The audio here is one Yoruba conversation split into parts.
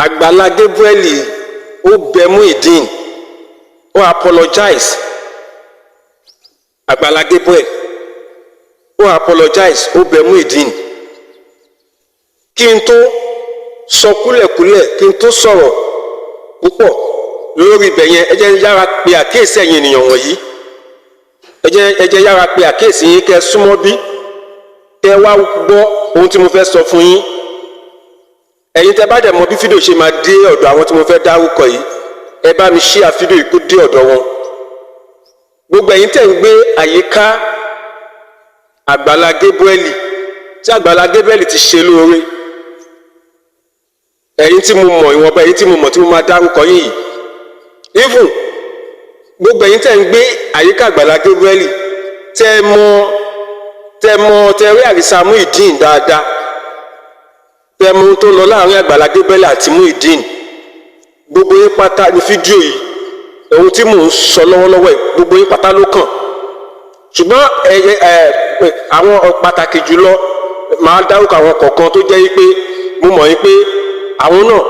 Àgbàlá Gabriel, ó bẹ Muyideen, ó apologize. Àgbàlá Gabriel, ó apologize, ó bẹ Muyideen. Kí n tó sọ kúlẹ̀kúlẹ̀, kí n tó sọ̀rọ̀ púpọ̀ lórí ibẹ̀ yẹn, ẹ jẹ́ yára pe àkíyèsí ẹ̀yin ènìyàn wọ̀nyí. Ẹ jẹ́ yára pe àkíyèsí yín, kẹ́ ẹ súnmọ́ bí, kẹ́ ẹ wá gbọ́ ohun tí mo fẹ́ sọ fún yín. Ẹ̀yin tẹ́ bá dẹ̀ mọ̀ bí fídíò ṣe máa dé ọ̀dọ̀ àwọn tí mo fẹ́ dárúkọ yìí, ẹ bá mi share fídíò yìí kó dé ọ̀dọ̀ wọn. Gbogbo ẹ̀yin tẹ́ ń gbé àyíká Àgbàlá Gabriel, tí Àgbàlá Gabriel ti ṣe lóore, ẹ̀yin tí mo mọ̀, ìwọ̀nba ẹ̀yin tí mo mọ̀ tí mo máa dárúkọ yín yìí, even gbogbo ẹ̀yin tẹ́ ń gbé àyíká Àgbàlá Gabriel, tẹ́ mọ̀, tẹ́ rí àrísà Muyideen dáadáa, tẹ́ mọ̀ ohun tó lọ láàrin Àgbàlá Gabriel àti Muyideen, gbogbo yín pátá ní fídíò yìí, ohun tí mò ń sọ lọ́wọ́lọ́wọ́ yìí, gbogbo yín pátá ló kàn. Ṣùgbọ́n ẹ ẹ àwọn pàtàkì jùlọ, màá dárúkọ àwọn kọ̀ọ̀kan tó jẹ́ pé mo mọ̀ yín pé àwọn náà,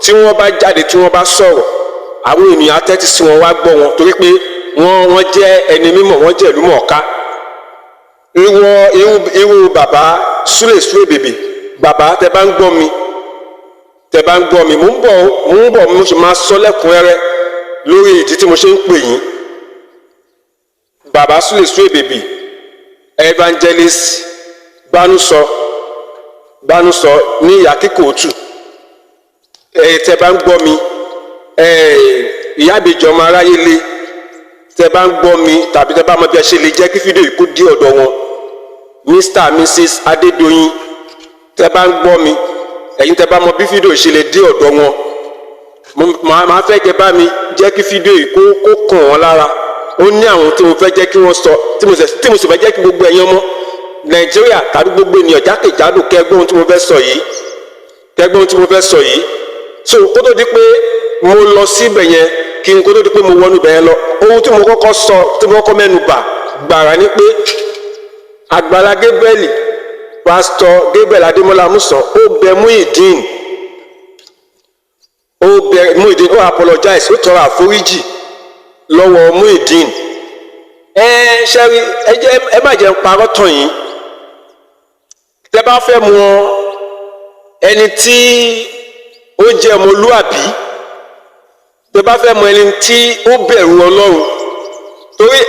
tí wọ́n bá jáde, tí wọ́n bá sọ̀rọ̀, àwọn ènìyàn á tẹ́tí sí wọn, wá gbọ́ wọn, torí pé wọ́n jẹ́ ẹni mímọ̀, wọ́n jẹ́ ìlú mọ̀ọ́ká. Irú bàbá Súlè Súlè bèbè, bàbá, tẹ bá ń gbọ́ mi, tẹ bá ń gbọ́ mi, mò ń bọ̀, mò ń bọ̀. Mo sì máa sọ lẹ́kùnrẹ́rẹ́ lórí ìdí tí mo ṣe ń pè yín. Bàbá Súlè Súlè bèbè, Evangelist Bánúsọ Bánúsọ ní ìyá kíkòótù, ẹ tẹ bá ń gbọ́ mi, ẹ ìyá àbèjì ọmọ aráyé le, tẹ bá ń gbọ́ mi, tàbí tẹ bá mọ bí ẹ ṣe lè jẹ́ kí fídíò yìí kó dé ọ̀dọ̀ wọn, Mr and Mrs Adédoyin, tẹ bá ń gbọ́ mi, ẹ̀yin tẹ bá mọ bí fídíò yìí ṣe lè dé ọ̀dọ̀ wọn, mo máa fẹ́ kẹ́ bá mi jẹ́ kí fídíò yìí kó kàn wọ́n lára. Ó ní àwọn tí mo fẹ́ jẹ́ kí wọ́n sọ, tí mo sì fẹ́ jẹ́ kí gbogbo ẹ̀yin ọmọ Nàìjíríà tàbí gbogbo ènìyàn jákèjádò kẹ́ gbọ́ ohun tí mo fẹ́ sọ yìí, kẹ́ gbọ́ ohun tí mo fẹ́ sọ yìí. So kó tó di pé mo lọ síbẹ̀ yẹn, kí n kó tó di pé mo wọnú ibẹ̀ yẹn lọ, ohun tí mo kọ́kọ́ sọ, tí mo kọ́kọ́ mẹ́nu bà gbàrà ni pé Àgbàlá Gabriel, Pásítọ̀ Gabriel Adémọ́lá Amusan, ó bẹ Muyideen, ó bẹ Muyideen, ó apologize, ó tọrọ àforíjì lọ́wọ́ Muyideen. Ẹ ṣẹ́rí, ẹ jẹ́ ẹ má jẹ́ ń parọ́ tàn yín. Tẹ́ bá fẹ́ mọ ẹni tí ó jẹ́ ọmọlúàbí, tẹ́ bá fẹ́ mọ ẹni tí ó bẹ̀rù Ọlọ́run, torí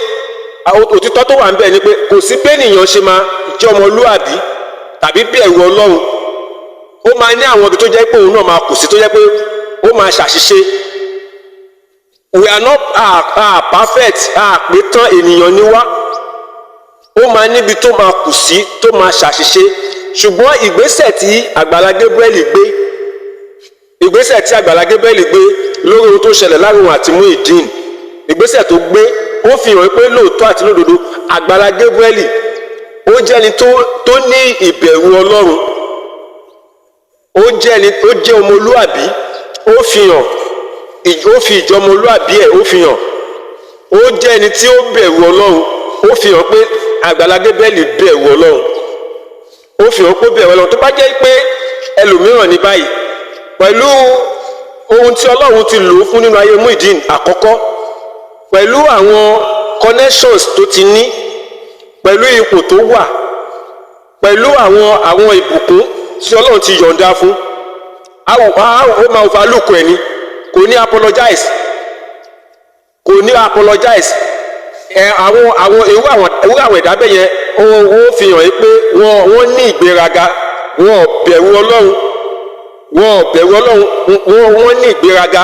òtítọ́ tó wà ń bẹ̀ ni pé kò sí bẹ́nìyàn ṣe máa jẹ́ ọmọlúàbí tàbí bẹ̀rù Ọlọ́run, ó máa ní àwọn ibi tó jẹ́ pé òun náà máa kù sí, tó jẹ́ pé ó máa ṣàṣìṣe. We are not perfect, a pé tán, ènìyàn ni wá. Ó máa níbi tó máa kù sí, tó máa ṣàṣìṣe. Ṣùgbọ́n ìgbésẹ̀ tí Àgbàlá Gabriel gbé, ìgbésẹ̀ tí Àgbàlá Gabriel gbé lórí ohun tó ṣẹlẹ̀ láàrin òun àti Muyideen, ìgbésẹ̀ tó gbé, ó fi hàn pé lóòótọ́ àti lódodo, Àgbàlá Gabriel, ó jẹ́ ẹni tó ní ìbẹ̀rù Ọlọ́run, ó jẹ́ ẹni ó jẹ́ ọmọlúàbí. Ó fi hàn, ó fi ìjọmọlúàbí ẹ̀, ó fi hàn. Ó jẹ́ ẹni tí ó bẹ̀rù Ọlọ́run. Ó fi hàn pé Àgbàlá Gabriel bẹ̀rù Ọlọ́run. Ó fi hàn pé ó bẹ̀rù Ọlọ́run. Tó bá jẹ́ pé ẹlòmíràn ní báyìí, pẹ̀lú ohun tí Ọlọ́run ti lò ó fún nínú ayé Muyideen àkọ́kọ́, pẹ̀lú àwọn connections tó ti ní, pẹ̀lú ipò tó wà, pẹ̀lú àwọn ìbùkún tí Ọlọ́run ti yọ̀ǹda fún, ó máa overlook ẹ̀ ni. Kò ní apologize, kò ní apologize. Ẹ àwọn irú àwọn ẹ̀dá bẹ́ẹ̀ yẹn, ó fi hàn yín pé wọ́n ní ìgbéraga, wọn ò bẹ̀rù Ọlọ́run, wọn ò bẹ̀rù Ọlọ́run. Wọ́n ní ìgbéraga,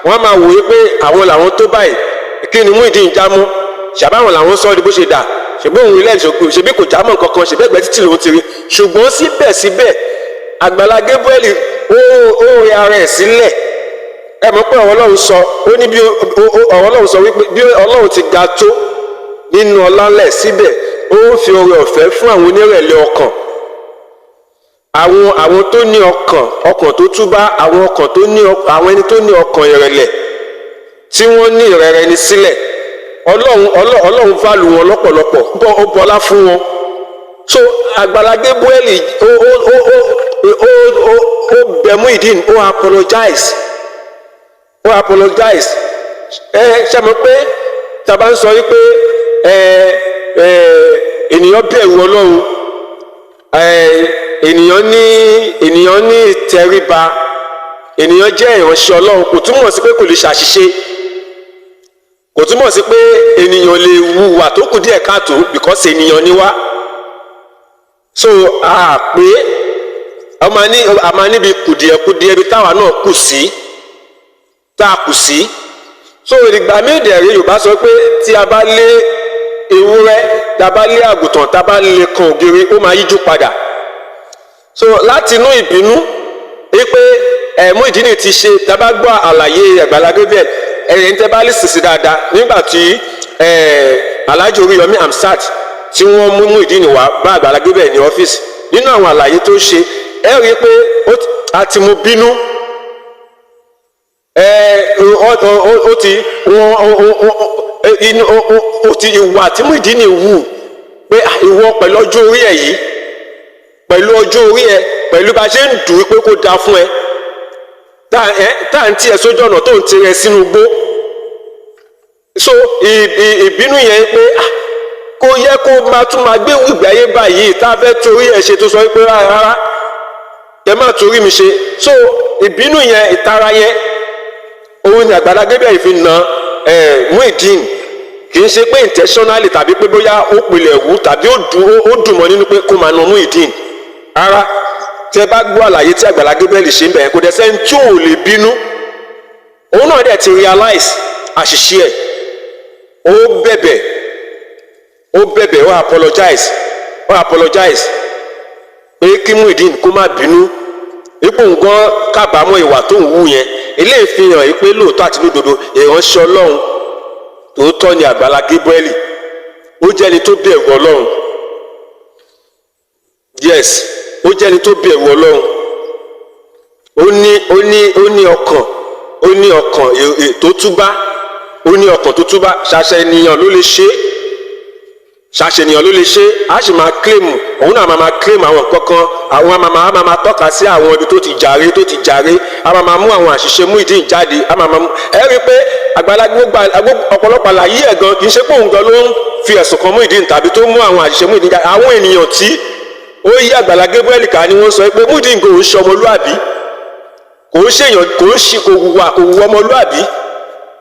wọ́n máa wòye pé àwọn làwọn tó báyìí, kí ni Muyideen já mọ́? Ṣàbáwọn làwọn sọ ọ́ di bó ṣe dà, ṣùgbọ́n òun ilé ìṣòkò, ṣebí kò já mọ́ nǹkan kan, ṣèbí ẹgbẹ́ títì lòun ti rí. Ṣùgbọ́n síbẹ̀síbẹ̀, Àgbàlá Gabriel, ó rẹ ara ẹ̀ sílẹ̀. Ẹ mọ̀ pé ọ̀rọ̀ Ọlọ́run sọ, ó ní bí ọ̀rọ̀ Ọlọ́run sọ wípé bí Ọlọ́run ti ga tó nínú ọlá ńlẹ̀, síbẹ̀ ó ń fi oore ọ̀fẹ́ fún àwọn onírẹ̀lẹ̀ ọkàn, àwọn tó ní ọkàn tó túbá, àwọn ọkàn tó ní àwọn ẹni tó ní ọkàn ìrẹ̀lẹ̀, tí wọ́n ní ìrẹ̀rẹ̀ ni sílẹ̀. Ọlọ́run value wọn lọ́pọ̀lọpọ̀, ó bọlá fún wọn. So Àgbàlá Gabriel, ó ó ó ó ó bẹ̀ Muyideen, ó apologize, ó apologize. Ẹ ṣe mọ̀ pé tàbá ń sọ wípé ẹ ẹ ènìyàn bẹ̀rù Ọlọ́run, ẹ ènìyàn ní ìtẹríba, ènìyàn jẹ́ ìránṣẹ́ Ọlọ́run, kò túmọ̀ sí pé kò lè ṣàṣìṣe, kò túmọ̀ sí pé ènìyàn lè hùwà tó kù díẹ̀ káàtó, because ènìyàn ni wá. So a pé a máa ní a máa níbi kùdìẹ̀kudiẹ ibi táwa náà kù sí, tá a kù sí. So ìgbà míì dẹ̀rẹ̀, Yorùbá sọ pé tí a bá lé ewúrẹ́, tá a bá lé àgùntàn, tá a bá lé kan ògiri, ó máa yíjú padà. So láti inú ìbínú wípé ẹ̀ Muyideen ti ṣe, tá a bá gbọ́ àlàyé Àgbàlá Gabriel, ẹ̀yìn tẹ́ bá lè sìsì dáadáa, nígbà tí Alhaji Oríyọmí Hamzat tí wọ́n mú Muyideen wá bá Àgbàlá Gabriel ní ọ́fíìsì, nínú àwọn àlàyé tó ṣe, ẹ rí i pé a ti mú bínú, ẹ ó ti wọ́n inú ó ti ìwà tí Muyideen wù pé ìwọ pẹ̀lú ọjọ́ orí ẹ̀ yìí, pẹ̀lú ọjọ́ orí ẹ̀, pẹ̀lú bá a ṣe ń dùn ún pé kó dáa fún ẹ, tá à ń tiẹ̀ sójú ọ̀nà tó ń tirẹ̀ sínú igbó. So ìbínú yẹn pé kò yẹ kó máa tún máa gbé ìgbé ayé báyìí tá a fẹ́ torí ẹ̀ ṣe, tó sọ pé rárá, ẹ má torí mi ṣe. So ìbínú yẹn, ìtara yẹn, òun ni Àgbàlá Gabriel fi na Muyideen. Kì í ṣe pé intentionally tàbí pé bóyá ó pilẹ̀ wú tàbí ó dùn mọ́ nínú pé kó máa na Muyideen, rárá. Tẹ bá gbọ́ àlàyé tí Àgbàlá Gabriel ṣe ń bẹ̀rẹ̀, kò dẹ̀ sẹ́ni tí ò lè bínú. Òun náà dẹ̀ ti realize àṣìṣe ẹ̀, ó bẹ̀bẹ̀, ó bẹ̀bẹ̀, ó apologize, ó apologize pé kí Muyideen kó má bínú, ipò nǹkan kábàámọ̀ ìwà tó ń wù yẹn. Eléyìí fi hàn yìí pé lóòótọ́ àti lódodo, ìránṣẹ́ Ọlọ́run tòótọ́ ni Àgbàlá Gabriel. Ó jẹ́ ẹni tó bẹ̀rù Ọlọ́run. Yes, ó jẹ́ ẹni tó bẹ̀rù Ọlọ́run. Ó ní ọkàn, ó ní ọkàn tó túbá, ó ní ọkàn tó túbá. Ṣàṣà ènìyàn ló lè ṣe é, ṣàṣà ènìyàn ló lè ṣe é. A sì máa claim, òun náà máa claim àwọn nǹkan kan, àwọn máa tọ́ka sí àwọn ibi tó ti jàre, tó ti jàre. A máa mú àwọn àṣìṣe Muyideen jáde, a máa mú. Ẹ rí i pé Àgbàlá gbogbo ọ̀pọ̀lọpọ̀ àlàyé ẹ̀ gan, kì í ṣe pé òun gan ló ń fi ẹ̀sùn kan Muyideen tàbí tó mú àwọn àṣìṣe Muyideen jáde. Àwọn ènìyàn tí ó yí Àgbàlá Gabriel ká ni wọ́n sọ pé Muyideen kò ń ṣe ọmọlúàbí, kò ń ṣèyàn, kò ń ṣe, kò hùwà, kò hùwà ọmọlúàbí.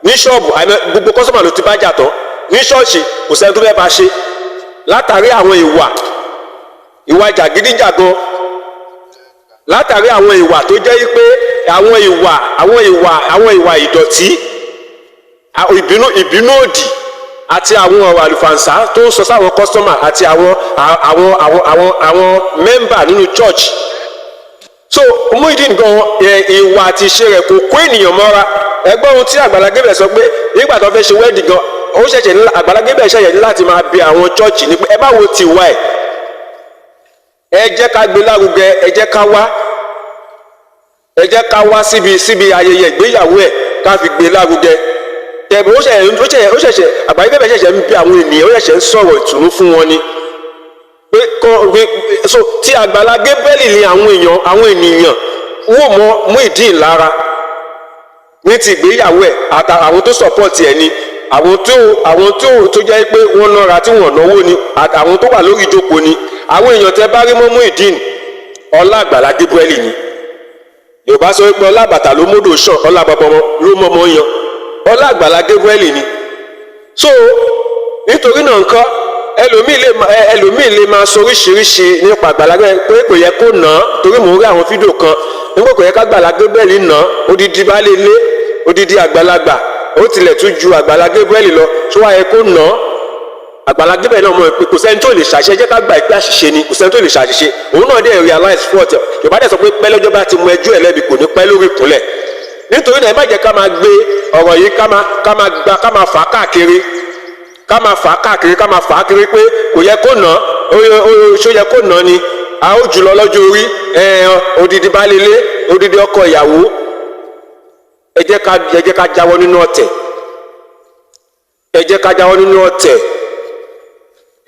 Ní ṣọ́ọ̀bù, gbogbo customer ló ti bá jà tán. Ní ṣọ́ọ̀ṣì, kò sẹ́ni tó fẹ́ bá ṣe látàrí àwọn ìwà jàgídíjàgan, látàrí àwọn ìwà tó jẹ́ pé àwọn ìwà ìdọ̀tí, ìbínú òdì àti àwọn ọ̀rọ̀ àlùfànṣá tó ń sọ sáwọn customer àti àwọn member nínú church. So Muyideen gan, ìwà àti ìṣe rẹ̀ kò kó ènìyàn mọ́ra. Ẹgbẹ́ ohun tí Àgbàlá Gabriel sọ pé nígbà tó fẹ́ ṣe wedding gan, ó ṣẹ̀ṣẹ̀ ní, Àgbàlá Gabriel ṣẹ̀ṣẹ̀ ní láti máa bẹ àwọn church ní pé ẹ bá wo tiwa ẹ̀, ẹ jẹ́ ká gbé lárugẹ, ẹ jẹ́ ká wá, ẹ jẹ́ ká wá síbi ayẹyẹ ìgbéyàwó ẹ̀, ká fi gbé lárugẹ. Tẹ̀bí ó ṣẹ̀ṣẹ̀ Àgbàlá Gabriel ṣẹ̀ṣẹ̀ ń bẹ àwọn ènìyàn, ó ṣẹ̀ṣẹ̀ ń sọ̀rọ̀ ìtùnú fún wọn ni pé kọ́ pé. So tí Àgbàlá Gabriel ni àwọn ènìyàn wò mọ́ Muyideen lára ní ti ìgbéyàwó ẹ̀, àtàwọn tó support ẹ̀ ni, àwọn tó tó jẹ́ pé wọ́n nọ́ra tí wọ́n náwó ni, àtàwọn tó wà lórí ìjókòó ni. Àwọn èèyàn tẹ bá rí mọ́ Muyideen, ọlá Àgbàlá Gabriel ni. Yorùbá sọ pé ọlá àbàtà ló módò sàn, ọlá bàbá ló mọ́mọ́ yan. Ọlá Àgbàlá Gabriel ni. So nítorí náà nǹkan, ẹlòmíì lè máa sọ oríṣiríṣi nípa Àgbàlá Gabriel pé kò yẹ kó nà án, torí mò ń rí àwọn fídíò kan nígbà kò yẹ ká Àgbàlá Gabriel nà án, odidi baálé ilé, odidi àgbàlagbà, ó tilẹ̀ tún ju Àgbàlá Gabriel lọ, tó wá yẹ kó nà án? Àgbàlá Gabriel náà mọ̀ pé kò sẹ́ni tó lè ṣàṣẹ. Jẹ́ ká gbà pé àṣìṣe ni, kò sẹ́ni tó lè ṣàṣìṣe. Òun náà dẹ̀ realize fault. Yorùbá dẹ̀ sọ pé pẹ́ lọ́jọ́ bá ti mú ẹjọ́ ẹ̀ lẹ́bi, kò ní pẹ́ lórí ìkúnlẹ̀. Nítorí náà, ẹ má jẹ́ ká máa gbé ọ̀rọ̀ yìí, ká máa gba, ká máa fà á káàkiri, ká máa fà á káàkiri, ká máa fà á kiri pé kò yẹ kó nà án, ṣó yẹ kó nà án ni? A ó jùlọ lọ́jọ́ orí, odidi baálé ilé, odidi ọkọ ìyàwó. Ẹ jẹ́ ká jáwọ́ nínú ọ̀tẹ̀, ẹ jẹ́ ká jáwọ́ nínú ọ̀tẹ̀.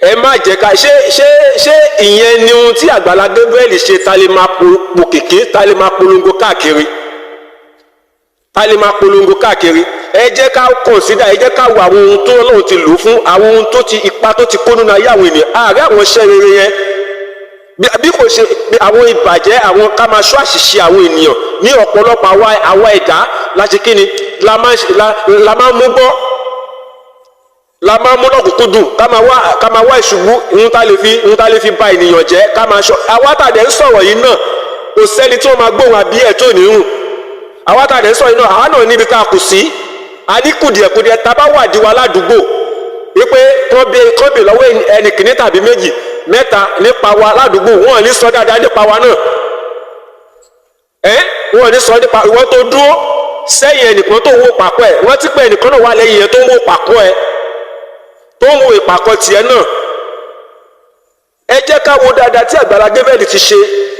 Ẹ má jẹ́ ká ṣé ìyẹn ni ohun tí Àgbàlá Gabriel ṣe ta lè máa po kìkì, ta lè máa polongo káàkiri, ta lè máa polongo káàkiri? Ẹ jẹ́ ká consider, ẹ jẹ́ ká wo àwọn ohun tó Ọlọ́run ti lò fún, àwọn ohun tó ti ipa tó ti kó nínú ayé àwọn ènìyàn. Ààrẹ àwọn iṣẹ́ rere yẹn, bí kò ṣe bí àwọn ìbàjẹ́, àwọn ká máa ṣọ́ àṣìṣe àwọn ènìyàn ní ọ̀pọ̀lọpọ̀ àwa ẹ̀dá la ṣe kíni, la máa ń mú gbọ́, la máa ń mú lọ́kùnkúndùn, ká máa wá ìṣubú, ohun tá lè fi ba ènìyàn jẹ́, ká máa ṣọ́. Àwa tàdé ń sọ̀rọ̀ yìí náà, kò sẹ́ni tí wọ́n máa gbóhùn àbí ẹ̀ tó ní rùn. Àwa tàdé ń sọ̀rọ̀ yìí náà, àwa náà níbi tá a kù sí, a ní kùdìẹ̀kudiẹ. Tá a bá wà di wa ládùúgbò wípé kán bè lọ́wọ́ ẹnì kìíní tàbí méjì mẹ́ta nípa wa ládùúgbò, wọn ò ní sọ dáadáa nípa wa náà. Ẹ wọn ò ní sọ nípa ìwọ tó dúró sẹ́yìn ẹnìkan tó ń wo pàkọ́ ẹ̀. Wọ́n ti pé ẹnìkan náà wà lẹ́yìn yẹn tó ń wo pàkọ́ ẹ̀, tó ń wo ìpàkọ́ tiẹ̀ náà. Ẹ jẹ́ ká wo dáadáa tí Àgbàlá Gabriel ti ṣe,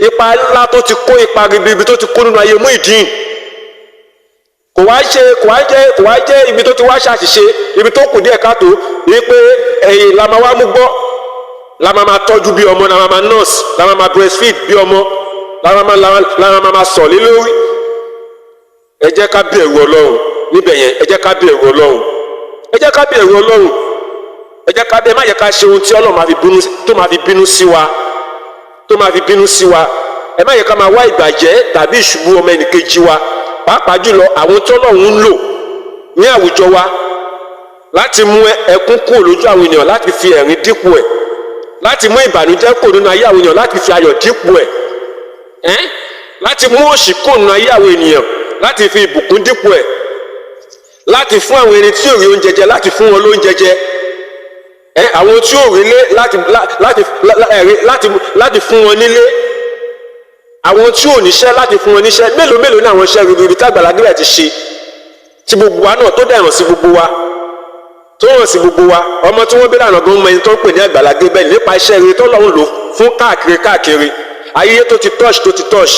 ipa ńlá tó ti kó, ipa ribiribi tó ti kó nínú ayé Muyideen. Kò wá jẹ́ ibi tó ti wá ṣàṣìṣe, ibi tó kù díẹ̀ káàtó, wípé ẹ̀yìn la máa wá mú gbọ́, la máa máa tọ́jú bí ọmọ, la máa máa nurse, la máa máa breastfeed bí ọmọ, la máa máa sọ̀ lé lórí. Ẹ jẹ́ ká bẹ̀rù Ọlọ́run níbẹ̀ yẹn. Ẹ jẹ́ ká bẹ̀rù Ọlọ́run. Ẹ jẹ́ ká bẹ̀rù Ọlọ́run. Ẹ jẹ́ ká bẹ́ẹ̀ má jẹ́ ká ṣe ohun tí Ọlọ́run máa fi bínú, tó máa fi bínú sí wa, tó máa fi bínú sí wa. Ẹ má jẹ́ ká máa wá ìbàjẹ́ tàbí ìṣubú ọmọ ẹnìkejì wa, pàápàá jùlọ àwọn tí Ọlọ́run ń lò ní àwùjọ wa láti mú ẹkún kúrò lójú àwọn ènìyàn, láti fi ẹ̀rín dípò ẹ̀, láti mú ìbànújẹ́ kúrò nínú ayé àwọn ènìyàn, láti fi ayọ̀ dípò ẹ̀, láti mú òṣì kúrò nínú ayé àwọn ènìyàn, láti fi ìbùkún dípò ẹ̀, láti fún àwọn ẹni tí ò rí oúnjẹ jẹ, láti fún wọn lóúnjẹ jẹ, àwọn tí ò rí lé, láti láti ẹ̀rí láti fún wọn nílé, àwọn tí ò níṣẹ́, láti fún wọn níṣẹ́. Mélòó mélòó ní àwọn iṣẹ́ ribiribi tí Àgbàlá Gabriel ti ṣe, tí gbogbo wa náà tó dẹ̀ hàn sí gbogbo wa, tó hàn sí gbogbo wa. Ọmọ tí wọ́n bí lànà gan mọ ẹni tó ń pè ní Àgbàlá Gabriel nípa iṣẹ́ rere tó lọ́hùn lò fún káàkiri káàkiri ayé, tó ti touch, tó ti touch,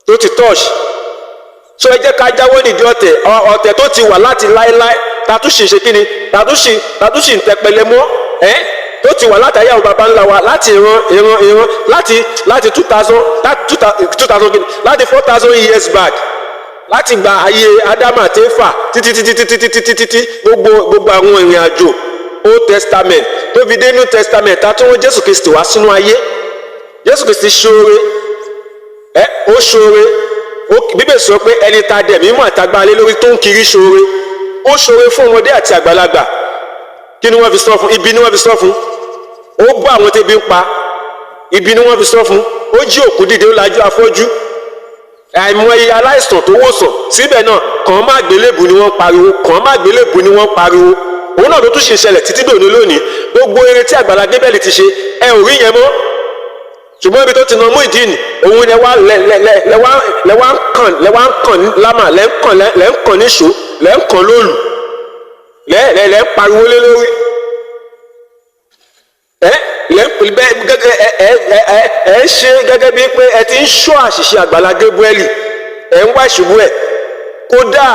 tó ti touch. So ẹ jẹ́ ká jáwọ́ nídìí ọ̀tẹ̀, ọ̀tẹ̀ tó ti wà láti láéláé, tàtúnṣe ṣe kíni, tàtúnṣe ń tẹpẹlẹ mọ́ ẹ́, tó ti wà látàrí àwọn baba ńlá wa, láti ìran ìran ìran, láti 2000, 2000 kíni, láti 4000 years back, láti gba ayé Ádámù àti Éfà títí títí títí títí títí tí gbogbo àwọn ìrìn àjò Old Testament tó fi dé New Testament, tá tó wọ́n Jésù Kristi wá sínú ayé. Jésù Kristi ṣoore, ẹ ó ṣoore. Bíbélì sọ pé ẹni ta dẹ̀ mímọ́ àtagbára lé lórí tó ń kiri ṣoore. Ó ṣoore fún ọmọdé àti àgbàlagbà. Kí ni wọ́n fi sọ fún? Ibi ni wọ́n fi sọ fún. Ó bọ́ àwọn tẹ́bi ń pa, ibi ni wọ́n fi sọ fún. Ó jí òkú dìde, ó lajú afọ́jú, àìmọye aláìsàn tó wòsàn. Síbẹ̀ náà, kàn má gbélébù ni wọ́n pariwo, kàn má gbélébù ni wọ́n pariwo. Òun náà ló tún ṣe ṣẹlẹ̀ títí dòní lónìí. Gbogbo eré tí Àgbàlá Gabriel ti ṣe, ẹ ò rí yẹn mọ́, ṣùgbọ́n ibi tó ti nà Muyideen, òun lẹ wá lẹ lẹ lẹ lẹ wá lẹ wá ń kàn, lẹ wá ń kàn lámà, lẹ ń kàn, lẹ ń kàn níṣó, lẹ ń kàn lóòlù, lẹ lẹ lẹ ń pariwo lé lórí. Ẹ lẹ ń bẹ gẹ́gẹ́ ẹ ẹ ẹ ẹ ẹ ń ṣe gẹ́gẹ́ bíi pé ẹ ti ń ṣọ́ àṣìṣe Àgbàlá Gabriel, ẹ ń wá ìṣubú ẹ. Kódà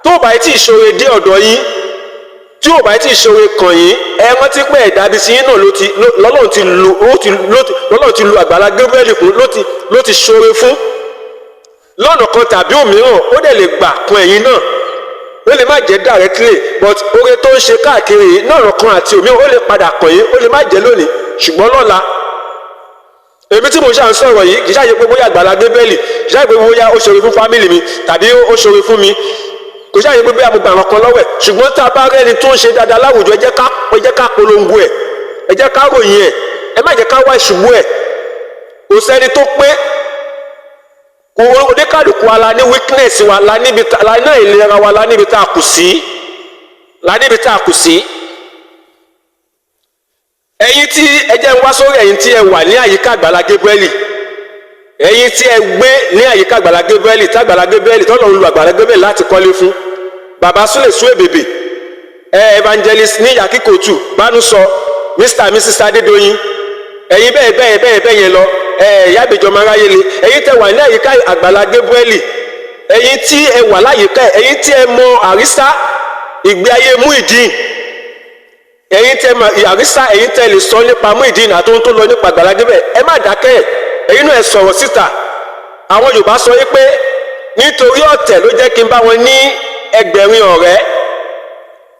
tó bá tí ìṣòro dé ọ̀dọ̀ yín, tí ò bá tí ìṣòro kàn yín, ẹ rántí pé ẹ̀dá bíi sí yín náà ló ti lọ́lọ́run ti lu ó ti ló ti lọ́lọ́run ti lu Àgbàlá Gabriel fún, ló ti ṣoore fún lọ́nà kan tàbí òmíràn. Ó dẹ̀ lè gbà kan ẹ̀yin náà, ó lè má jẹ́ directly, but oore tó ń ṣe káàkiri yìí lọ́nà kan àti òmíràn, ó lè padà kàn yín. Ó lè má jẹ́ lónìí, ṣùgbọ́n lọ́la. Èmi tí mo ṣáà ń sọ̀rọ̀ yìí, kì í ṣáà ṣe pé bóyá Àgbàlá Gabriel, kì í ṣáà ṣe pé bóyá ó ṣoore fún family mi tàbí ó ṣoore fún mi, kò ṣáà ṣe pé bóyá mo gbà wọn kan lọ́wọ́ ẹ̀. Ṣùgbọ́n tá a bá rẹ́ni tó ń ṣe dáadáa láwùjọ, ẹ jẹ́ ká polongo ẹ̀, ẹ jẹ́ ká ròyìn ẹ̀, ẹ má jẹ́ ká wá ìṣubú ẹ̀. Kò sẹ́ni tó pé, kò oníkàlùkù wa la ní weakness wa, la níbi la ní ìlera wa, la níbi tá a kù sí, la níbi tá a kù sí. Ẹ̀yin tí ẹ jẹ́ ń wá sórí, ẹ̀yin tí ẹ wà ní àyíká Àgbàlá Gabriel, ẹ̀yin tí ẹ gbé ní àyíká Àgbàlá Gabriel, tí Àgbàlá Gabriel tọ́lọ̀ ń lu Àgbàlá Gabriel láti kọ́lé fún, Bàbá Súlè Sú Èbèbè, ẹ evangelist ní Yakikotu Bánúsọ, Mr and Mrs Adédọyìn, ẹ̀yin bẹ́ẹ̀ bẹ́ẹ̀ bẹ́ẹ̀ bẹ́ẹ̀ yẹn lọ, ẹ yábẹjọ maráyéle, ẹ̀yin tẹ́ wà ní àyíká Àgbàlá Gabriel, ẹ̀yin tí ẹ wà láyìíká, ẹ̀yin tí ẹ mọ àrísá ìgbé ayé Muyideen. Ẹ̀yin tẹ́ ma àrísà, ẹ̀yin tẹ́ lè sọ nípa Muyideen àti ohun tó lọ nípa Àgbàlá Gabriel, ẹ má dákẹ́. Ẹ̀yin náà, ẹ sọ̀rọ̀ síta. Àwọn Yorùbá sọ yìí pé nítorí ọ̀tẹ̀ ló jẹ́ kí n bá wọn ní 8,000 ọ̀rẹ́.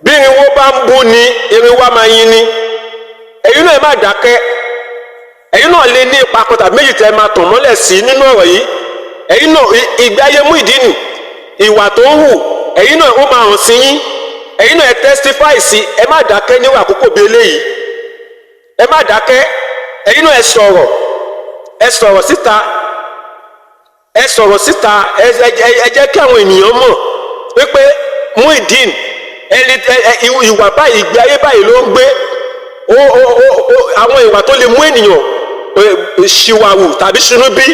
Bí irinwó bá ń bú ni, irinwó á máa yin ni. Ẹ̀yin náà, ẹ má dákẹ́. Ẹ̀yin náà lè ní ipa kan tàbí méjì tẹ́ máa tàn mọ́lẹ̀ sí nínú ọ̀rọ̀ yìí. Ẹ̀yin náà, ìgbé ayé Muyideen, ìwà tó ń hù, ẹ̀yin náà, ó máa hàn sí yín. Ẹ̀yin náà, ẹ testify sí. Ẹ má dákẹ́ níwà àkókò bí eléyìí. Ẹ má dákẹ́. Ẹ̀yin náà, ẹ sọ̀rọ̀, ẹ sọ̀rọ̀ síta, ẹ sọ̀rọ̀ síta. Ẹ jẹ́ kí àwọn ènìyàn mọ̀ wípé Muyideen, ẹni ìwà báyìí, ìgbé ayé báyìí ló ń gbé. Ó àwọn ìwà tó lè mú ènìyàn ṣìwàwù tàbí ṣinú bí.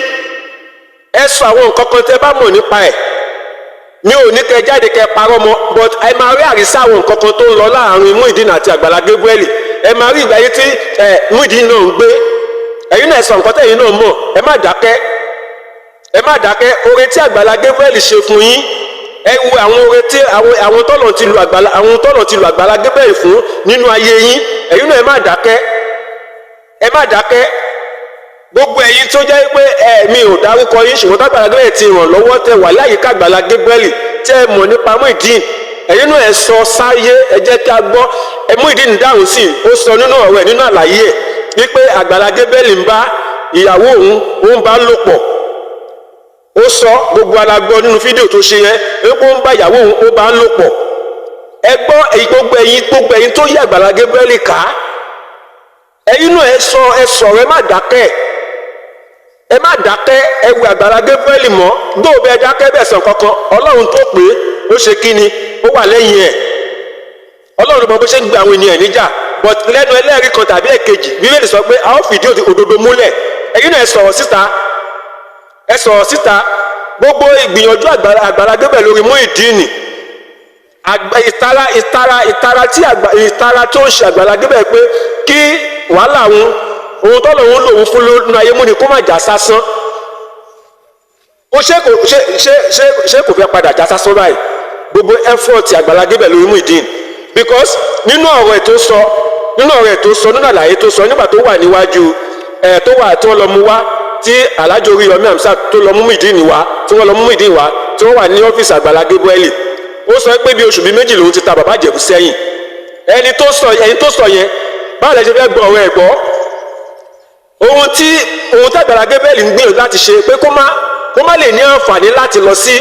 Ẹ sọ àwọn nǹkan kan tẹ́ bá mọ̀ nípa ẹ̀. Mi ò ní kẹ́ jáde kẹ́ parọ́ mọ́, but ẹ máa rí àrísá àwọn nǹkan kan tó ń lọ láàrin Muyideen àti Àgbàlá Gabriel. Ẹ máa rí ìgbé ayé tí Muyideen náà ń gbé. Ẹ̀yin náà, ẹ sọ nǹkan tẹ́yin náà mọ̀. Ẹ má dákẹ́, ẹ má dákẹ́. Oore tí Àgbàlá Gabriel ṣe fún yín, ẹ wo àwọn oore tí àwọn tọ́lọ̀ ti lu Àgbàlá, àwọn tọ́lọ̀ ti lu Àgbàlá Gabriel fún nínú ayé yín. Ẹ̀yin náà, ẹ má dákẹ́, ẹ má dákẹ́. Gbogbo ẹ̀yin tó jẹ́ pé ẹ mi ò dárúkọ yín, ṣùgbọ́n tágbàlá Gabriel ti ràn lọ́wọ́, tẹ wà láyìíká Àgbàlá Gabriel, tẹ́ ẹ mọ̀ nípa Muyideen, ẹ̀yin náà, ẹ sọ sáyé, ẹ jẹ́ kí a gbọ́. Ẹ Muyideen dáhùn sí i, ó sọ nínú ọ̀rọ̀ ẹ̀, nínú àlàyé ẹ̀, wípé Àgbàlá Gabriel ń bá ìyàwó òun, ó ń bá lò pọ̀. Ó sọ, gbogbo alágbọ́ nínú fídíò tó ṣe yẹn, wípé ó ń bá ìyàwó òun, ó bá ń lò pọ̀. Ẹ gbọ́ èyí. Gbogbo ẹ̀yin tó yí Àgbàlá Gabriel ká, ẹ̀yin náà, ẹ sọ, ẹ sọ̀rọ̀. Ẹ má dákẹ́, ẹ má dákẹ́. Ẹ wẹ Àgbàlá Gabriel mọ́. Gbóò bẹ́ẹ̀ dákẹ́ bẹ́ẹ̀ sàn kankan, Ọlọ́run tó pé ó ṣe kí ni, ó wà lẹ́yìn ẹ̀. Ọlọ́run mọ bó ṣe ń gba àwọn ènìyàn níjà, but lẹ́nu ẹlẹ́rìí kan tàbí ẹ̀kejì, Bíbélì sọ pé a ó fìdí òdodo múlẹ̀. Ẹ̀yin náà, ẹ sọ̀rọ̀ síta, ẹ sọ̀rọ̀ síta. Gbogbo ìgbìyànjú Àgbàlá Gabriel lórí Muyideen, ìtara tó ń ṣe Àgbàlá Gabriel pé kí wàhálà òun, ohun tó lòun lòun fún lónú ayé múni, kó má já sásán, ó ṣé kò ṣé ṣé ṣé ṣé kò fẹ́ padà já sásán báyìí, gbogbo effort Àgbàlá Gabriel lórí Muyideen? Because nínú ọ̀rọ̀ ẹ̀ tó sọ, nínú ọ̀rọ̀ ẹ̀ tó sọ, nínú àlàyé tó sọ nígbà tó wà níwájú ẹ̀, tó wà tí wọ́n lọ mú wá, tí Alhaji Oríyọmí Hamzat tó lọ mú Muyideen wá, tí wọ́n lọ mú Muyideen wá, tí wọ́n wà ní ọ́fíìsì Àgbàlá Gabriel, ó sọ pé bí oṣù bíi 2 lòun ti ta Bàbá Ìjẹ̀bú sẹ́yìn. Ẹni tó sọ yẹn, báwo lẹ ṣe fẹ́ gbọ́ ọ̀rọ̀ ẹ̀ gbọ́? Ohun tí Àgbàlá Gabriel ń gbìyànjú láti ṣe pé kó má lè ní àǹfààní láti lọ sí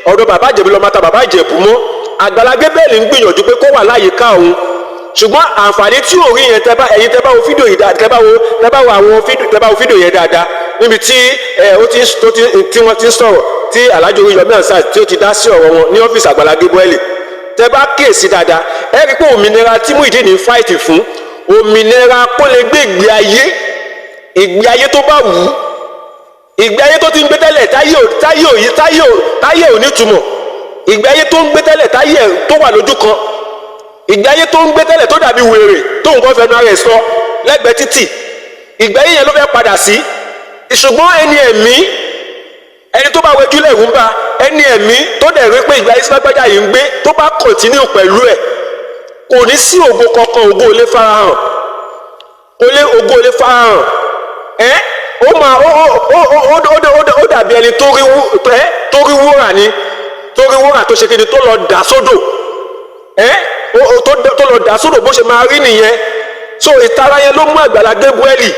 ọ̀dọ̀ Bàbá Ìjẹ̀bú lọ máa ta Bàbá Ìjẹ̀bú mọ́. Àgbàlá Gabriel ń gbìyànjú pé kó wà láyìíká òun, ṣùgbọ́n àǹfààní tí ò rí yẹn, tẹ́ bá ẹ̀yin tẹ́ bá wo fídíò yìí dáadáa, tẹ́ bá wo àwọn fídíò, tẹ́ bá wo fídíò yẹn dáadáa, níbi tí ẹ ó ti tó ti tí wọ́n ti ń sọ̀rọ̀, tí Alhaji Oríyọmí Hamzat tí ó ti dá sí ọ̀rọ̀ wọn ní ọ́fíìsì Àgbàlá Gabriel, tẹ́ bá kíyèsí dáadáa, ẹ rí i pé òmìnira tí Muyideen ń fight fún, òmìnira kó lè gbé ìgbé ayé, ìgbé ayé tó bá wù ú, ìgbé ayé tó ti ń gbé tẹ́lẹ̀, táyé ò nítumọ̀, ìgbé ayé tó ń gbé tẹ́lẹ̀, táyé ẹ̀ tó wà lójú kan, ìgbé ayé tó ń gbé tẹ́lẹ̀ tó dàbí wèrè tó nǹkan fẹnu ara ẹ̀ sọ lẹ́gbẹ̀ẹ́ títì, ìgbé ayé yẹn ló fẹ́ padà sí. Ṣùgbọ́n ẹni ẹ̀mí, ẹni tó bá wẹjú lẹ̀rú ń bá. Ẹni ẹ̀mí tó dẹ̀ rí pé ìgbé ayé sílágbájá yìí ń gbé, tó bá continue pẹ̀lú ẹ̀, kò ní sí ògo kankan, ògo ò lè farahàn, kò lè, ògo ò lè farahàn. Ẹ́ ó máa ó ó ó ó ó ó ó dàbí ẹni tó rí wú ẹ tó rí wúrà ni, tó rí wúrà tó ṣe kí ni, tó lọ dà sódò, ẹ ó ó tó lọ dà sódò, bó ṣe máa rí nìyẹn. So ìtara yẹn ló mú Àgbàlá Gabriel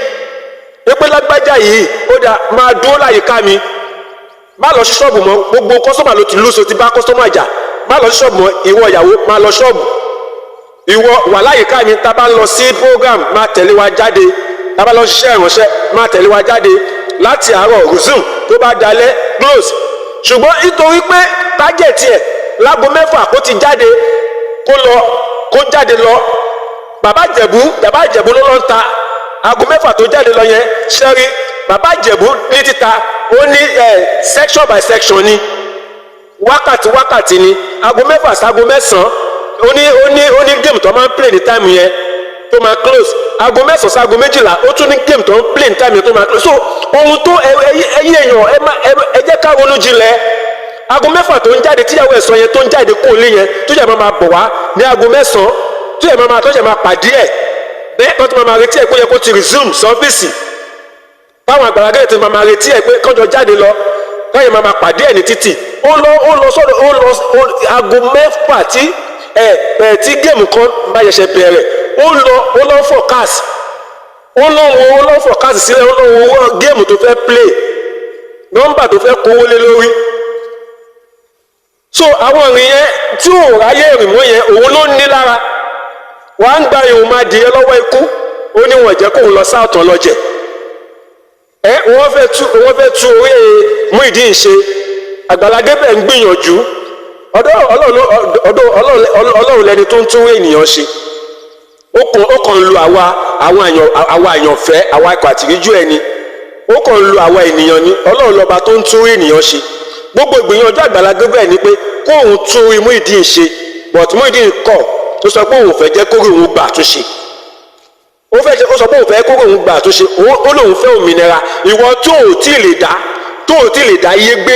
pé lágbájá yìí, ó dà, máa dúró láyìíká mi, má lọ sí ṣọ́ọ̀bù mọ́. Gbogbo customer ló ti lose, ti bá customer jà. Má lọ sí ṣọ́ọ̀bù mọ́. Ìwọ ìyàwó, má lọ ṣọ́ọ̀bù. Ìwọ wà láyìíká mi. Tá a bá ń lọ sí program, máa tẹ̀lé wa jáde. Tá a bá lọ ṣiṣẹ́ ìránṣẹ́, máa tẹ̀lé wa jáde láti àárọ̀, resume tó bá dalẹ̀, close. Ṣùgbọ́n nítorí pé target ẹ̀, láago 6 kó ti jáde, kó lọ, kó jáde lọ Bàbá Ìjẹ̀bú. Bàbá Ìjẹ̀bú ló lọ ń ta. Aago 6 tó jáde lọ yẹn, ṣẹ́rí Bàbá Ìjẹ̀bú ní títa, ó ní ẹ̀ section by section ni, wákàtí wákàtí ni. Aago 6 sáago 9, ó ní game tó máa ń play ní time yẹn tó máa close. Aago 9 sáago 12, ó tún ní game tó ń play ní time yẹn tó máa close. So ohun tó ẹyí èèyàn, ẹ má ẹ jẹ́ ká ronú jinlẹ̀. Aago 6 tó ń jáde, tíyàwó ẹ̀ sọ yẹn, tó ń jáde kó lé yẹn, tó jẹ́ máa bọ̀ wá ní aago 9. Tó yẹ máa tó yẹ máa pàdé ẹ̀ bẹ́ẹ̀, tó ti máa retí ẹ̀ pé ó yẹ kó ti resume service, táwọn Àgbàlá Gabriel ti máa retí ẹ̀ pé kọ́jọ jáde lọ, káyọ̀ máa pàdé ẹ̀ ní títì. Ó lọ sọ́dọ̀, ó lọ aago 6 tí ẹ ẹ tí game kan bá ṣẹ̀ṣẹ̀ bẹ̀rẹ̀. Ó lọ forecast, ó lọ forecast sílẹ̀, ó lọ wo owó game tó fẹ́ play, nọ́mbà tó fẹ́ kówó lé lórí. So àwọn ìrìn yẹn tí ò ráyè rìn mọ́ yẹn, òun ló ní lára. Wàá ń gba ìhùn máa dìé lọ́wọ́ ikú. Ó ní wọ́n jẹ́ kóun lọ sáàtàn lọ́jẹ̀ ẹ. Wọ́n fẹ́ tú orí Muyideen ṣe. Àgbàlá Gabriel ń gbìyànjú. Ọ̀dọ̀ Ọlọ́run lẹni tó ń tún ènìyàn ṣe. Ó kàn ń lu àwa àwọn àyàn, àwa àyànfẹ́, àwa ikọ̀ àtìríjú ẹni. Ó kàn ń lu àwa ènìyàn ni. Ọlọ́run lọ́ba tó ń tún ènìyàn ṣe. Gbogbo ìgbìyànjú Àgbàlá Gabriel ni pé kóun tún orí Muyideen ṣe, but Muyideen kọ̀, tó sọ pé òun fẹ́ jẹ́ kórè òun gbà àtúnṣe. Ó fẹ́ ṣe, ó sọ pé òun fẹ́ kórè òun gbà àtúnṣe. Ó lóun fẹ́ òmìnira. Ìwọ tó ò tí ì lè dá iye gbé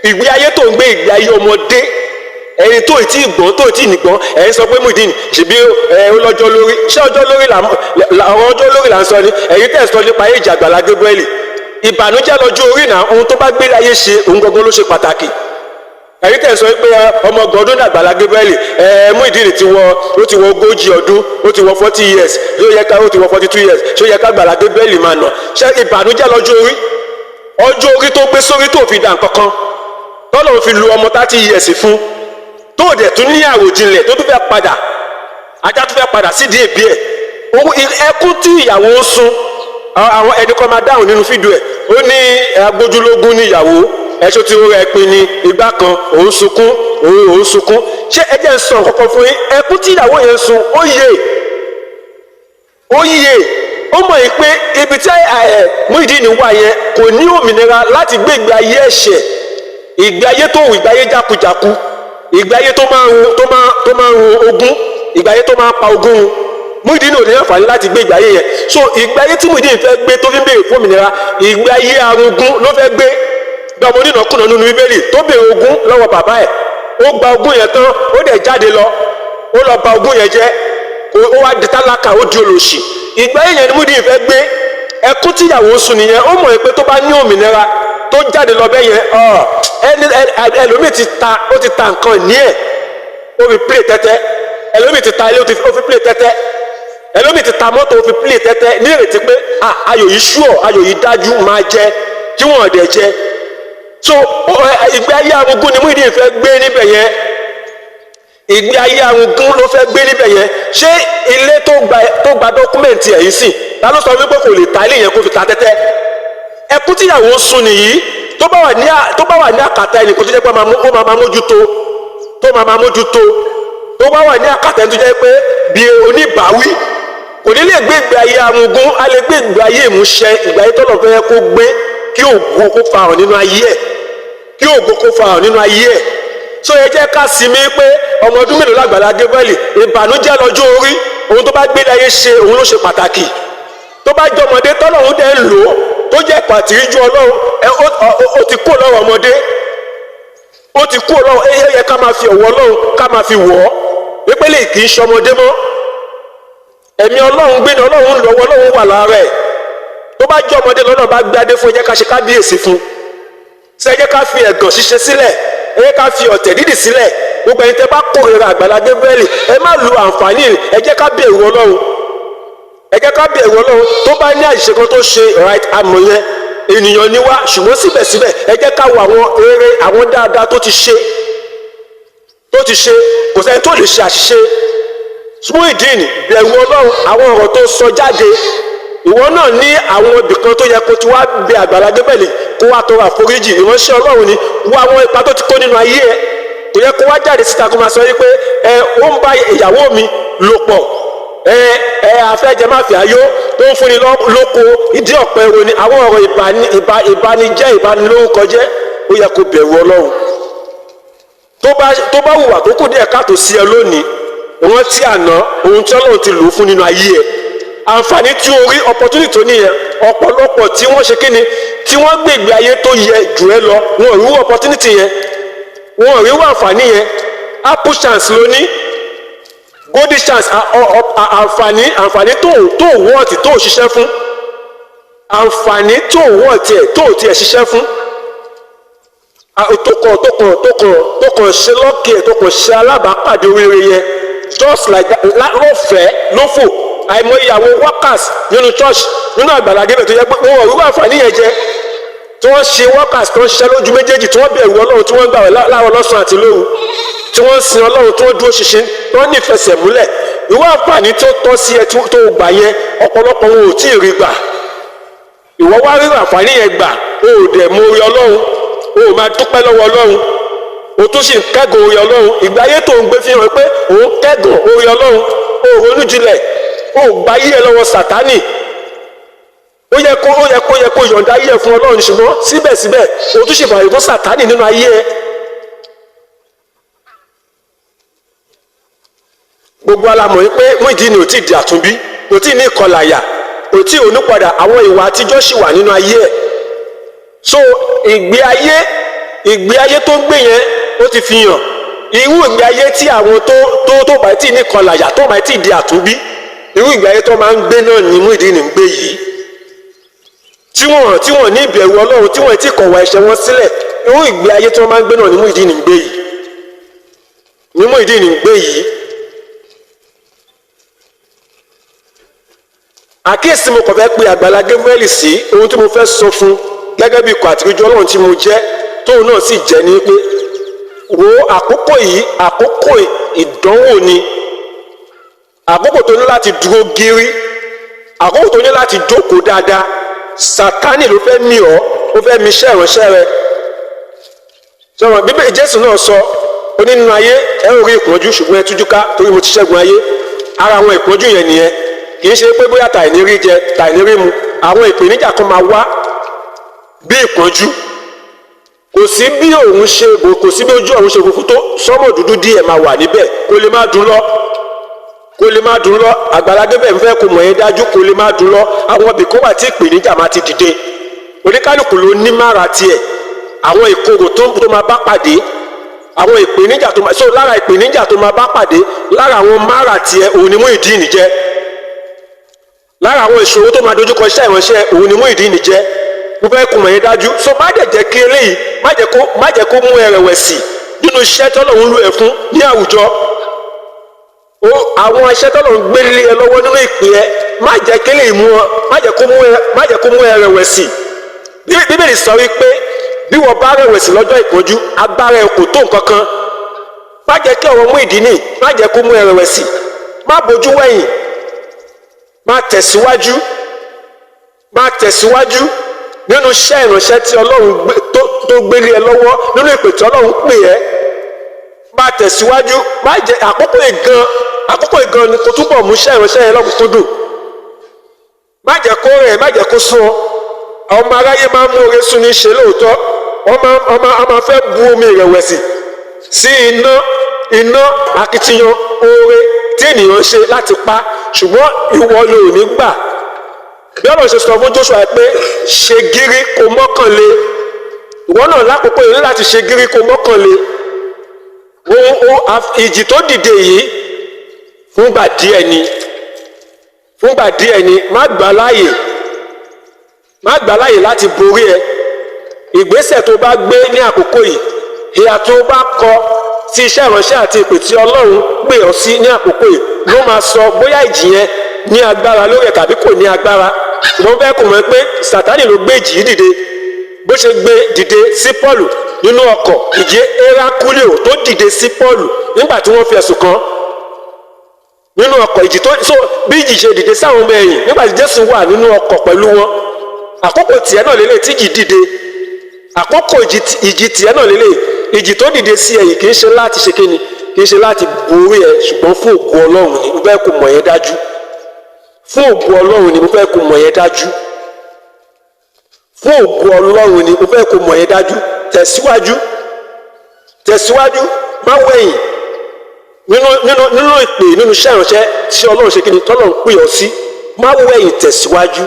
ìgbé ayé tó ń gbé, ìgbé ayé ọmọdé, ẹni tó ì tí ì gbọ́n, tó ì tí ì nìgbọ́n. Ẹ̀yin sọ pé Muyideen ṣèbí ẹ ó lọ́jọ́ lórí. Ṣé ọjọ́ lórí là, ọ̀rọ̀ ọjọ́ lórí là ń sọ ni? Ẹ̀yin tẹ̀ sọ nípa èjì Àgbàlá Gabriel, ìbànújẹ́ lọ́jọ́ orí náà. Ohun tó bá gbé láyé ṣe, òun gangan ló ṣe pàtàkì. Ẹ̀yin tẹ̀ sọ pé ọmọ 30 ọdún Àgbàlá Gabriel, ẹ Muyideen ti wọ, ó ti wọ 40 ọdún, ó ti wọ 40 years. Ṣó yẹ ká, ó ti wọ 42 years, ṣó yẹ ká Àgbàlá Gabriel máa nà? Ṣé ìbànújẹ́ lọ́jọ́ orí? Ọjọ́ orí tó gbé sórí tó fi dà nǹkankan, tọ́lọ́ fi lu ọmọ 30 years fún, tó dẹ̀ tún ní àròjinlẹ̀, tó tún fẹ́ padà, ajá tó fẹ́ padà sídìí èbí ẹ̀. Ẹkún tí ìyàwó ń sun, àwọn ẹni kan máa dáhùn nínú fídíò ẹ̀. Ó ní agbójúlógún ní ìyàwó ẹṣọ tí ó rẹ pin ní ìgbà kan. Òun sunkún, òun sunkún. Ṣé ẹ jẹ́ ń sọ nǹkan kan fún yín? Ẹkún tí ìyàwó yẹn sun, ó yè, ó yè. Ó mọ̀ yìí pé ibi tí Muyideen wà yẹn, kò ní òmìnira láti gbé ìgbé ayé ẹ̀ṣẹ̀, ìgbé ayé tó wù, ìgbé ayé jákujàku, ìgbé ayé tó máa ń run ogún, ìgbé ayé tó máa ń pa ogún run. Muyideen ò ní àǹfààní láti gbé ìgbé ayé yẹn. So ìgbé ayé tí Muyideen fẹ́ gbé, tó fi ń béèrè fún òmìnira, ìgbé ayé arúgún ló fẹ́ gbé, bí ọmọ onínàkúnà nínú Bíbélì tó béèrè ogún lọ́wọ́ bàbá ẹ̀. Ó gba ogún yẹn tán, ó dẹ̀ jáde lọ, ó lọ bà ogún yẹn jẹ́, ó wá di tálákà, ó di olòṣì. Ìgbé ayé yẹn ni Muyideen fẹ́ gbé. Ẹkún tíyàwó sùn nìyẹn. Ó mọ̀ pé tó bá ní òmìnira, tó jáde lọ bẹ́ẹ̀ yẹn, ẹni ẹlòmíì ti ta, ó ti ta nǹkan ní ẹ̀, ó fi play tẹ́tẹ́. Ẹlòmíì ti ta ilé, ó fi play tẹ́tẹ́. Ẹlòmíì ti ta mọ́tò, ó fi play tẹ́tẹ́, ní ìrètí pé ayò yìí ṣúọ̀, ayò yìí dájú, máa jẹ kí wọ́n dẹ̀ jẹ. So ìgbé ayé arúgbó ni Muyideen fẹ́ gbé níbẹ̀ yẹn. Ìgbé ayé arúgbó ló fẹ́ gbé níbẹ̀ yẹn. Ṣé ilé tó gba document ẹ̀ yìí sì, ta ló sọ wípé kò lè ta ilé yẹn kó fi ta tẹ́tẹ́? Ẹkún tíyàwó ń sun nìyí. Tó bá wà ní àkàtà ẹnìkan tó jẹ́ pé ó máa mójútó, tó máa mójútó, tó bá wà ní àkàtà ẹni tó jẹ́ pé bí oníbàáwí, kò ní lè gbé ìgbé ayé arúgún. Á lè gbé ìgbé ayé ìmúṣẹ, ìgbé ayé tọ́lọ̀ fẹ́ kó gbé, kí ògo kó farahàn nínú ayé ẹ̀, kí ògo kó farahàn nínú ayé ẹ̀. So ẹ jẹ́ ká sinmi pé ọmọ ọdún mélòó l'Àgbàlá Gabriel. Ìbànújẹ́ lọ́jọ́ orí. Ohun tó bá gbé láyé ṣe, òun ló ṣe pàtàkì. Tó bá jẹ́ ọmọdé tọ́lọ́run dẹ̀ ń lò ó, tó jẹ́ pàtìríjú Ọlọ́run ẹ, ó ti kó lọ́rọ̀ ọmọdé, ó ti kó lọ́rọ̀ ẹ. Yẹ ká máa fi ọ̀wọ̀ Ọlọ́run, ká máa fi wọ̀ ọ́ wípé lè kì í ṣọmọdé mọ́. Ẹ̀mí Ọlọ́run gbé ní Ọlọ́run lọ́wọ́, Ọlọ́run wà lára ẹ̀. Tó bá jẹ́ ọmọdé lọ́nà bá gbé adé fún, ẹ jẹ́ ká ṣe kábíyèsí fún. Ṣe ẹ jẹ́ ká fi ẹ̀gàn ṣíṣe sílẹ̀, ẹ jẹ́ ká fi ọ̀tẹ̀ dídì sílẹ̀. Gbogbo ẹ̀yin tẹ́ bá kórìíra Àgbàlá Gabriel, ẹ má lu àǹfààní. Ẹ jẹ́ ká bẹ̀rù Ọlọ́run, ẹ jẹ́ ká bẹ̀rù Ọlọ́run. Tó bá ní àṣìṣe kan tó ṣe, right, àmọ̀ yẹn, ènìyàn ni wá. Ṣùgbọ́n síbẹ̀síbẹ̀, ẹ jẹ́ ká wo àwọn eré, àwọn dáadáa tó ti ṣe, tó ti ṣe. Kò sẹ́ni tó lè ṣe àṣìṣe. Muyideen, bẹ̀rù Ọlọ́run. Àwọn ọ̀rọ̀ tó sọ jáde, ìwọ náà ní àwọn ibìkan tó yẹ kó ti wá bẹ Àgbàlá Gabriel, kó wá tọrọ àforíjì. Ìránṣẹ́ Ọlọ́run ni. Wo àwọn ipa tó ti kó nínú ayé ẹ. Kò yẹ kó wá jáde síta kó máa sọ wípé ẹ ó ń bá ìyàwó mi lò pọ̀, ẹ ẹ afẹ́jẹmáfẹ́ ayó tó ń fúnni lóko ìdí ọ̀pẹ wo ni. Àwọn ọ̀rọ̀ ìbanijẹ́, ìbanilórúkọjẹ́, ó yẹ kó bẹ̀rù Ọlọ́run. Tó bá hùwà tó kù díẹ̀ káàtó sí ẹ lónìí, rántí àná, ohun tí Ọlọ́run ti lò ó fún nínú ayé ẹ, àǹfààní tí o rí, opportunity tó nìyẹn. Ọ̀pọ̀lọpọ̀ tí wọ́n ṣe kíni, tí wọ́n gbé ìgbé ayé tó yẹ jù ẹ lọ, wọn ò rí opportunity yẹn, wọn ò rí àǹfààní yẹn. Apple chance ló ní. Golden chance, àǹfààní, àǹfààní tó wọ́ọ̀tì tó ṣiṣẹ́ fún, àǹfààní tó wọ́ọ̀tì ẹ̀ tó tiẹ̀ ṣiṣẹ́ fún, tó kàn ṣe lucky ẹ̀, tó kàn ṣe alábàápàdé oríire yẹn, just like that, lọ́fẹ̀ẹ́ lófò. Àìmọye àwọn workers nínú church, nínú Àgbàlá Gabriel, tó yẹ pé wọn ò rí àǹfààní yẹn jẹ, tí wọ́n ṣe workers tó ń ṣiṣẹ́ lójú méjèèjì, tí wọ́n bẹ̀rù Ọlọ́run, tí wọ́n gbààwẹ̀ láàárọ̀, lọ́sàn-án àti lóru, tí wọ́n ń sin Ọlọ́run, tí wọ́n dúró ṣinṣin, tí wọ́n ní ìfẹsẹ̀múlẹ̀. Ìwọ, àǹfààní tó tọ́ sí ẹ tó gbà yẹn, ọ̀pọ̀lọpọ̀ wọn ò tí ì rí gbà. Ìwọ wá rí àǹfààní yẹn gbà, o ò dẹ̀ mọ orí Ọlọ́run, o ò máa dúpẹ́ lọ́wọ́ Ọlọ́run, o tún sì ń kẹ́gàn orí Ọlọ́run. Ìgbé ayé tó ń gbé fi hàn pé òun kẹ́gàn orí Ọlọ́run. O ò ronú jinlẹ̀, o ò gba ayé ẹ lọ́wọ́ Sàtánì. Ó yẹ kó yọ̀ǹda ayé ẹ fún Ọlọ́run, ṣùgbọ́n síbẹ̀síbẹ̀ o tún ṣe fààyè fún Sàtánì nínú ayé ẹ. Gbogbo alamọ̀ yìí pé Muyideen ò tí ì di àtúnbí, kò tí ì ní ìkọlàyà, kò tí ì onípadà, àwọn ìwà àtijọ́ sì wà nínú ayé ẹ̀. So ìgbé ayé tó ń gbé yẹn, ó ti fi hàn irú ìgbé ayé tí àwọn tó bá tí ì ní ìkọlàyà, tó bá tí ì di àtúnbí, irú ìgbé ayé tó máa ń gbé náà ní Muyideen ń gbé yìí, tí wọ́n ní ìbẹ̀rù Ọlọ́run, tí wọ́n ti kọ̀wá ẹ̀ṣẹ̀ wọn sílẹ̀. Irú ìgbé ayé tí wọ́n máa ń gbé náà ní Muyideen ń gbé yìí, ní Muyideen ń gbé yìí. Àkíyèsí mo kàn fẹ́ pe Àgbàlá Gabriel sí, ohun tí mo fẹ́ sọ fún gẹ́gẹ́ bí ikọ̀ àtìríjú Ọlọ́run tí mo jẹ́, tóun náà sì jẹ́, ní pé wo àkókò yìí, àkókò ìdánwò ni, àkókò tó ní láti dúró gírí, àkókò tó ní láti jókòó dáadáa. Sátánì ló fẹ́ mì ọ́, ó fẹ́ mi iṣẹ́ ìránṣẹ́ rẹ. Sọ̀rọ̀ Bíbélì, Jésù náà sọ ó ní, "Nínú ayé ẹ ó rí ìpọ́njú, ṣùgbọ́n ẹ tújú ká, torí mo ti ṣẹ́gun ayé." Ara àwọn ìpọ́njú yẹn nìyẹn. Kì í ṣe pé bóyá tàìní rí jẹ, tàìní rí mu. Àwọn ìpèníjà kan máa wá bí ìpọ́njú. Kò sí bí òun ṣe bò, kò sí bí ojú òun ṣe funfun tó, sọ́mọ̀ dúdú díẹ̀ máa wà níbẹ̀. Kó lè má dùn lọ, kó lè má dùn lọ. Àgbàlá Gabriel fẹ́ kó mọ̀ yẹn dájú, kó lè má dùn lọ. Àwọn ibì kan wà tí ìpèníjà máa ti dìde. Oníkálukú ló ní mára tiẹ̀, àwọn ìkorò tó máa bá pàdé, àwọn ìpèníjà tó máa so. Lára ìpèníjà tó máa bá pàdé, lára àwọn mára tiẹ̀, òun ni Muyideen jẹ́. Lára àwọn ìṣòro tó máa dojúkọ iṣẹ́ ìránṣẹ́, òun ni Muyideen jẹ́. Mo fẹ́ kó mọ̀ yẹn dájú. So má dẹ̀ jẹ́ kí eléyìí, má jẹ́ kó mú ẹ rẹ̀wẹ̀sì nínú iṣẹ́ tọ́lọ́run lò ẹ́ fún ní àwùjọ ó, àwọn iṣẹ́ tọ́lọ́run gbé lé ẹ lọ́wọ́ nínú ìpè ẹ. Má jẹ́ kí eléyìí mú ọ, má jẹ́ kó mú ẹ rẹ̀wẹ̀sì. Bíbélì sọ wípé bí wọ́n bá rẹ̀wẹ̀sì lọ́jọ́ ìpọ́njú, agbára ẹ kò tó nǹkan kan. Má jẹ́ kí ọ̀rọ̀ Muyideen, má jẹ́ kó mú ẹ rẹ̀wẹ̀sì. Má bójú wẹ̀yìn, má tẹ̀síwájú, má tẹ̀síwájú nínú iṣẹ́ ìránṣẹ́ tí Ọlọ́run tó gbélé ẹ lọ́wọ́, nínú ìpè tí Ọlọ́run pè ẹ́. Má tẹ̀síwájú. Má jẹ́ àkókò ìgan, àkókò ìgan ni kò túbọ̀ mú iṣẹ́ ìránṣẹ́ yẹn lọ́kùnkúndùn. Má jẹ́ kó rẹ̀, má jẹ́ kó sún ọ. Ọmọ aráyé máa ń mú oore sún ní ṣe lóòótọ́. Wọ́n máa fẹ́ bu omi ìrẹ̀wẹ̀sì sí iná akitiyan oore tí ènìyàn ṣe láti pa, ṣùgbọ́n ìwọ ló ní gbà. Bí Ọlọ́run ṣe sọ fún Joshua pé ṣe gírí kó mọ́kànlé, ìwọ náà lákòókò yìí ní láti ṣe gírí kó mọ́kànlé. Ohun ìjì tó dìde yìí, fúngbà díẹ̀ ni, fúngbà díẹ̀ ni. Má gbà láàyè, má gbà láàyè láti borí ẹ. Ìgbésẹ̀ tó bá gbé ní àkókò yìí, ìhà tó bá kọ sí iṣẹ́ ìránṣẹ́ àti ìpè tí Ọlọ́run pè ọ́ sí ní àkókò yìí ló máa sọ bóyá ìjì yẹn ní agbára lórí ẹ̀ tàbí kò ní agbára. Ṣùgbọ́n fẹ́ kò mọ̀ pé Sátánì ló gbé ìjì yìí dìde. Bó ṣe gbé dìde sí Pọ́ọ̀lù nínú ọkọ̀, ìjì Hérákúlíò tó dìde sí Pọ́ọ̀lù nígbà tí wọ́n fi ẹ̀sùn kàn nínú ọkọ̀, ìjì tó so bí ìjì ṣe dìde sáwọn ọmọ ẹ̀yìn nígbà tí Jésù wà nínú ọkọ̀ pẹ̀lú wọn, àkókò tiẹ̀ náà lélẹ̀ tí ìjì dìde. Àkókò ìjì tiẹ̀ náà lélẹ̀. Ìjì tó dìde sí ẹ̀yìn kì í ṣe láti ṣe kíni, kì í ṣe láti borí ẹ, ṣùgbọ́n fún ògo Ọlọ́run ni. Mo fẹ́ kó mọ̀ yẹn dájú. Fún ògo Ọlọ́run ni. Mo fẹ́ kó mọ̀ yẹn dájú. Fún ògo Ọlọ́run ni. Mo fẹ́ kó mọ̀ yẹn dájú. Tẹ̀síwájú, tẹ̀síwájú, má wẹ̀yìn nínú ìpè, nínú iṣẹ́ ìránṣẹ́ tí Ọlọ́run ṣe kíni, tọ́lọ́run pè ọ́ sí. Má wẹ̀yìn, tẹ̀síwájú,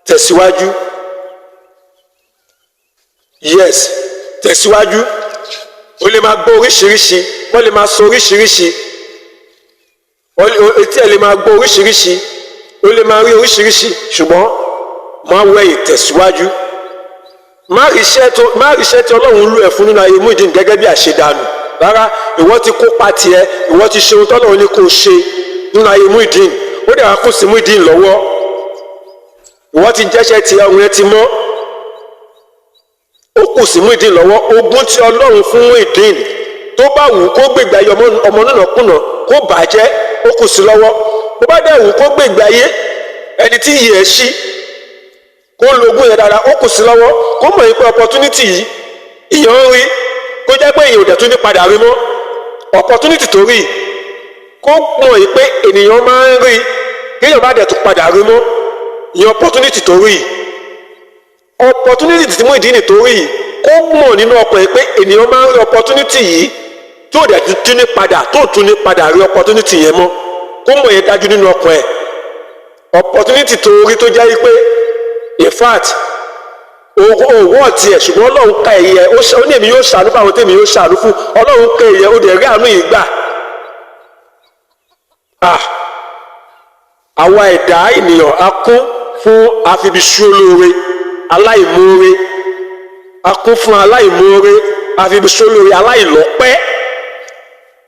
tẹ̀síwájú. Yes, tẹ̀síwájú. O lè máa gbọ́ oríṣiríṣi, wọ́n lè máa sọ oríṣiríṣi. Etí ẹ lè máa gbọ́ oríṣiríṣi, ó lè máa rí oríṣiríṣi, ṣùgbọ́n má wẹ̀yìn, tẹ̀síwájú. Má rí iṣẹ́ tí Ọlọ́run lù ẹ́ fún nínú ayé Muyideen gẹ́gẹ́ bí àṣedànù rárá. Ìwọ ti kópa tiẹ̀, ìwọ ti ṣe ohun tọ́lọ́run ní kó o ṣe nínú ayé Muyideen. Ó dẹ̀ wá kó sí Muyideen lọ́wọ́. Ìwọ ti jẹ́ṣẹ́ tiẹ̀, ọ̀run ẹ ti mọ́, ó kù sí Muyideen lọ́wọ́. Ogún tí Ọlọ́run fún Muyideen, tó bá wù ú kó gbègbè ayé ọmọ náà kùnà kó bàjẹ́, ó kù sí lọ́wọ́. Bó bá dẹ̀ wù ú kó gbègbè ayé ẹni tí iyì ẹ̀ ṣí, kó lo ogún yẹn dára, ó kù sí lọ́wọ́. Kó mọ̀ pé opportunity yìí ìyẹn ń rí, kó jẹ́ pé èèyàn ò dẹ̀ tún ní padà rí mọ́. Opportunity tó rí, kó mọ̀ pé ènìyàn máa ń rí, kéèyàn bá dẹ̀ tún padà rí mọ́ ìyẹn. Opportunity tó rí, opportunity tí Muyideen tó rí, kó mọ̀ nínú ọkàn yìí pé ènìyàn máa ń rí opportunity yìí tó dẹ̀ tún ní padà, tó tún ní padà rí opportunity yẹn mọ́. Kó mọ̀ yẹn dájú nínú ọkàn ẹ̀. Opportunity tó rí, tó jẹ́ pé in fact owó ọ̀tí ẹ̀, ṣùgbọ́n Ọlọ́run ka ẹ̀yẹ, ó ní èmi yóò ṣàánú fún àwọn tèmi yóò ṣàánú fún. Ọlọ́run ka ẹ̀yẹ, ó dẹ̀ rí àánú yìí gbà. Ah, àwa ẹ̀dá ènìyàn, a kún fún àfibisú olóore, aláìmoore. A kún fún aláìmoore, àfibisú olóore, aláìlọ́pẹ́.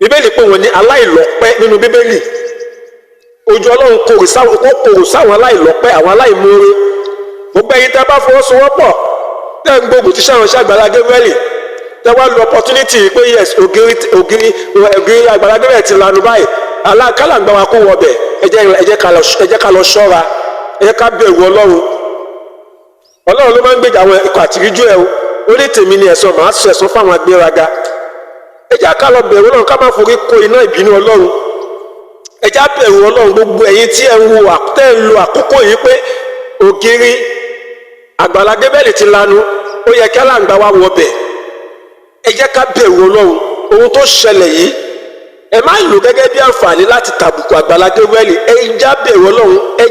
Bíbélì pé wọ́n ní aláìlọ́pẹ́ nínú Bíbélì. Ojú Ọlọ́run korò sáwọn, ó korò sáwọn aláìlọ́pẹ́, àwọn aláìmoore. Gbogbo ẹ̀yin tẹ́ bá fọwọ́sowọ́pọ̀, tẹ́ ń gbógun ti sáwọn iṣẹ́ Àgbàlá Gabriel, tẹ́ wá lu opportunity pé yes, ògiri Àgbàlá Gabriel ti lanu báyìí, alákàlàgbà wa kó wọbẹ̀, ẹ jẹ́ ká lọ ṣọ́ra. Ẹ jẹ́ ká bẹ̀rù Ọlọ́run. Ọlọ́run ló máa ń gbèjà àwọn ikọ̀ àtìríjú ẹ o. Ó ní tèmi ni ẹ̀san, màá sọ ẹ̀san fáwọn agbéraga. Ẹ jẹ́ ká lọ bẹ̀rù Ọlọ́run, ká má forí kó iná ìbínú Ọlọ́run. Ẹ jẹ́ á bẹ̀rù Ọlọ́run. Gbogbo ẹ̀yin tí ẹ ń wo, tẹ́ ń lo àkókò yìí pé ògiri Àgbàlá Gabriel ti lanu, ó yẹ kí aláǹgbá wa wọbẹ̀, ẹ jẹ́ ká bẹ̀rù Ọlọ́run. Ohun tó ṣẹlẹ̀ yìí, ẹ má lò gẹ́gẹ́ bí àǹfààní láti tàbùkù Àgbàlá Gabriel. Ẹ jẹ́ á bẹ̀rù Ọlọ́run. Ẹ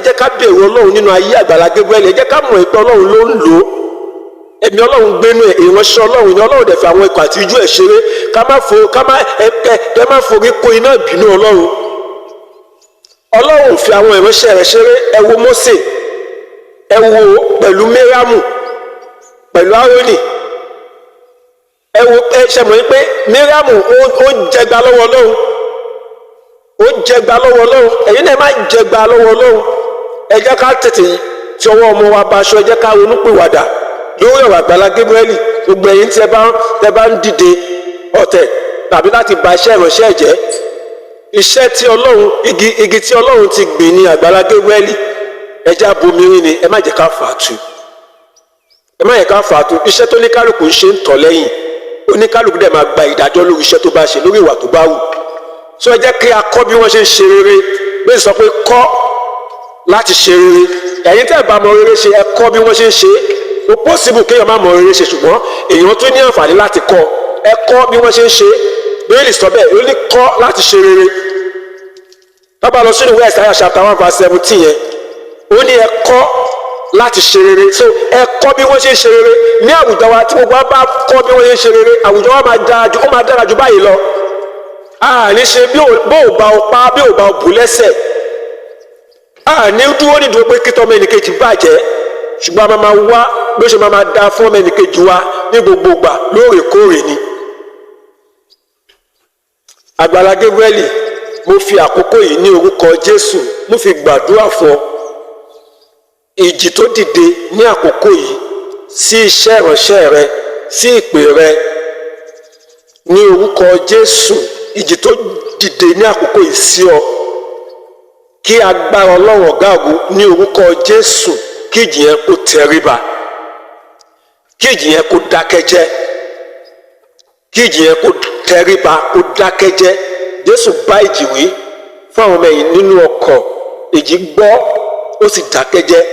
jẹ́ ká bẹ̀rù Ọlọ́run nínú ayé Àgbàlá Gabriel. Ẹ jẹ́ ká mọ̀ pé Ọlọ́run ló ń lò ó, ẹ̀mí Ọlọ́run gbénú ẹ̀, ìránṣẹ́ Ọlọ́run ni. Ọlọ́run dẹ̀ fi àwọn ikọ̀ àti ijú ẹ̀ ṣeré. Ká má fo ká má ẹ ẹ ẹ má forí kó iná ìbínú Ọlọ́run. Ọlọ́run fi àwọn ìránṣẹ́ rẹ̀ ṣeré. Ẹ wo Mósè, ẹ wo pẹ̀lú Míríámù, pẹ̀lú Árónì. Ẹ wo, ẹ ṣe mọ̀ pé Míríámù ó jẹgba lọ́wọ́ Ọlọ́run, ó jẹgba lọ́wọ́ Ọlọ́run. Ẹ̀yin náà má jẹgba lọ́wọ́ Ọlọ́run. Ẹ jẹ́ ká tètè tí ọwọ́ ọmọ wa bá aṣọ. Ẹ jẹ́ ká ronú pìwàdà lórí ọ̀rọ̀ Àgbàlá Gabriel. Gbogbo ẹ̀yin tí ẹ bá ń dìde ọ̀tẹ̀ tàbí láti ba iṣẹ́ ìránṣẹ́ jẹ́, iṣẹ́ tí Ọlọ́run, igi tí Ọlọ́run ti gbìn ní Àgbàlá Gabriel. Ẹ jẹ́ abomirin ni. Ẹ má jẹ́ ká fà á tu, ẹ má jẹ́ ká fà á tu. Iṣẹ́ tó ní kálukú ń ṣe ń tọ̀ lẹ́yìn oníkálukú, dẹ̀ máa gba ìdájọ́ lórí iṣẹ́ tó bá ṣe, lórí ìwà tó bá wù. So ẹ jẹ́ kí a kọ́ bí wọ́n ṣe ń ṣe rere. Bí sọ pé kọ́ láti ṣe rere. Ẹ̀yin tẹ́ ẹ bá mọ rere ṣe, ẹ kọ́ bí wọ́n ṣe ń ṣe. Ó possible kéèyàn má mọ rere ṣe, ṣùgbọ́n èèyàn tún ní àǹfààní láti kọ́. Ẹ kọ́ bí wọ́n ṣe ń ṣe. Bíbélì sọ bẹ́ẹ̀, ó ní kọ́ láti ṣe rere. Tá bá lọ sínú ìwé Àìsáyà chapter 1 verse 17 yẹn, ó ní ẹ kọ́ láti ṣe rere. So ẹ kọ́ bí wọ́n ṣe ń ṣe rere ní àwùjọ wa. Tí gbogbo wa bá kọ́ bí wọ́n ṣe ń ṣe rere, àwùjọ wa máa dára ju, ó máa dára ju báyìí lọ. A ní ṣe bí bó ò bá o pa, bí ò bá o bù lẹ́sẹ̀, a ní dúró ní dúró pé kí tọ́mọ ẹnìkejì bàjẹ́, ṣùgbọ́n a máa máa wá bí ó ṣe máa máa da fún ọmọ ẹnìkejì wa ní gbogbo ìgbà, lóòrèkóòrè ni. Àgbàlá Gabriel, mo fi àkókò yìí ní orúkọ Jésù, mo fi gbàdúrà fún ọ. Ìjì tó dìde ní àkókò yìí sí iṣẹ́ ìránṣẹ́ rẹ, sí ìpè rẹ, ní orúkọ Jésù, ìjì tó dìde ní àkókò yìí sí ọ, kí agbára Ọlọ́run ọ̀gá ògo ní orúkọ Jésù, kí ìjì yẹn kó tẹríba, kí ìjì yẹn kó dákẹ́jẹ́, kí ìjì yẹn kó tẹríba, kó dákẹ́jẹ́. Jésù bá ìjì wí fún àwọn ọmọ ẹ̀yìn nínú ọkọ̀, ìjì gbọ́, ó sì dákẹ́jẹ́.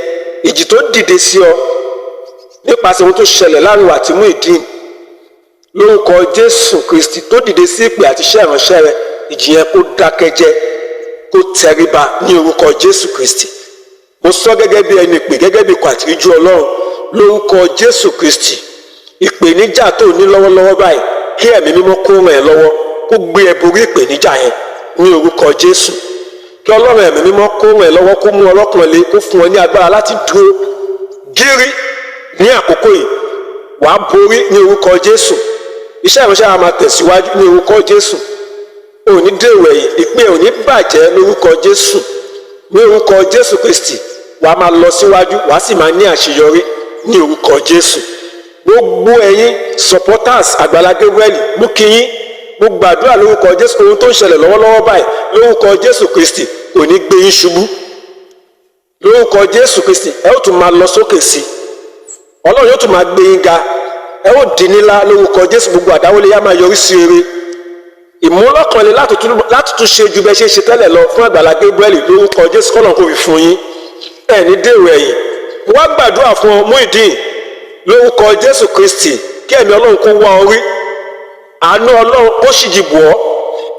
Ìjì tó dìde sí ọ nípasẹ̀ ohun tó ṣẹlẹ̀ láàrin wa àti Muyideen, lórúkọ Jésù Kristi, tó dìde sí ìpè àti iṣẹ́ ìránṣẹ́ rẹ, ìjì yẹn kó dákẹ́jẹ́, kó tẹríba ní orúkọ Jésù Kristi. Mo sọ gẹ́gẹ́ bí ẹni pè, gẹ́gẹ́ bí ikọ̀ àtìríjú Ọlọ́run, lórúkọ Jésù Kristi, ìpèníjà tó ní lọ́wọ́lọ́wọ́ báyìí, kí Ẹ̀mí Mímọ́ kó ràn ẹ́ lọ́wọ́, kó gbé ẹ borí ìpèníjà yẹn. ní orúkọ Jésù. Kí Ọlọ́run ẹ̀mí mímọ́ kó ràn ẹ́ lọ́wọ́, kó mú ọlọ́kùnrin le, kó fún ọ ní agbára láti dúró gírí ní àkókò yìí. Wàá borí ní orúkọ Jésù. Iṣẹ́ ìránṣẹ́ á máa tẹ̀síwájú ní orúkọ Jésù. Ò ní dèrò ẹ̀yìn, ìpín ẹ̀ ò ní bàjẹ́ lórúkọ Jésù. Ní orúkọ Jésù Kristi, wàá máa lọ síwájú, wàá sì máa ní àṣeyọrí ní orúkọ Jésù. Gbogbo ẹ̀yin supporters Àgbàlá Gabriel, mú kí yín. Mo gbàdúrà lórúkọ Jésù, ohun tó ń ṣẹlẹ̀ lọ́wọ́lọ́wọ́ báyìí, lórúkọ Jésù Kristi, kò ní gbé yín ṣubú. Lórúkọ Jésù Kristi, ẹ ó tún máa lọ sókè sí i. Ọlọ́run yóò tún máa gbé yín ga, ẹ ó di nílá lórúkọ Jésù. Gbogbo àdáwọlé yá máa yọrí sí rere. Ìmúlọ́kànlé láti tún ṣe ju bẹ́ẹ̀ ṣe ṣe tẹ́lẹ̀ lọ fún Àgbàlá Gabriel, lórúkọ Jésù, kọ́nà kò fi fún yín, ẹ ní dèrò ẹ̀yìn. Mo wá gbàdúrà fún ọ, Muyideen, lórúkọ Jésù Kristi, kí ẹ̀mí Ọlọ́run kó wá ọ rí, àánú Ọlọ́run kó ṣìjì bò ọ́,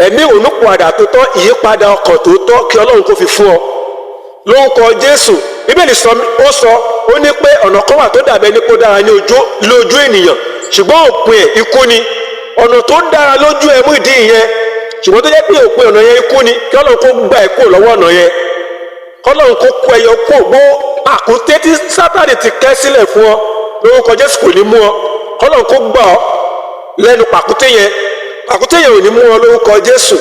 ẹ̀mí ìrònúpìwàdà tó tọ́, ìyípadà ọkàn tó tọ́, kí Ọlọ́run kó fi fún ọ lórúkọ Jésù. Bíbélì sọ, ó sọ, ó ní pé ọ̀nà kan wà tó dàbẹ́ ní kó dára ní ojú lójú ènìyàn, ṣùgbọ́n òpin ẹ̀ ikú ni. Ọ̀nà tó dára lójú ẹ̀, Muyideen yẹn, ṣùgbọ́n tó jẹ́ pé òpin ọ̀nà yẹn ikú ni, kí Ọlọ́run kó gbà ẹ́ kúrò lọ́wọ́ ọ̀nà yẹn, kọ́lọ́run kó kó ẹyọ kó gbó àkúté tí Sátánì ti kẹ́ sílẹ̀ fún ọ. Lórúkọ Jésù, kò ní mú ọ. Kọ́lọ́run kó gbà ọ lẹ́nu pàkúté yẹn. Pàkúté yẹn ò ní mú ọ lórúkọ Jésù.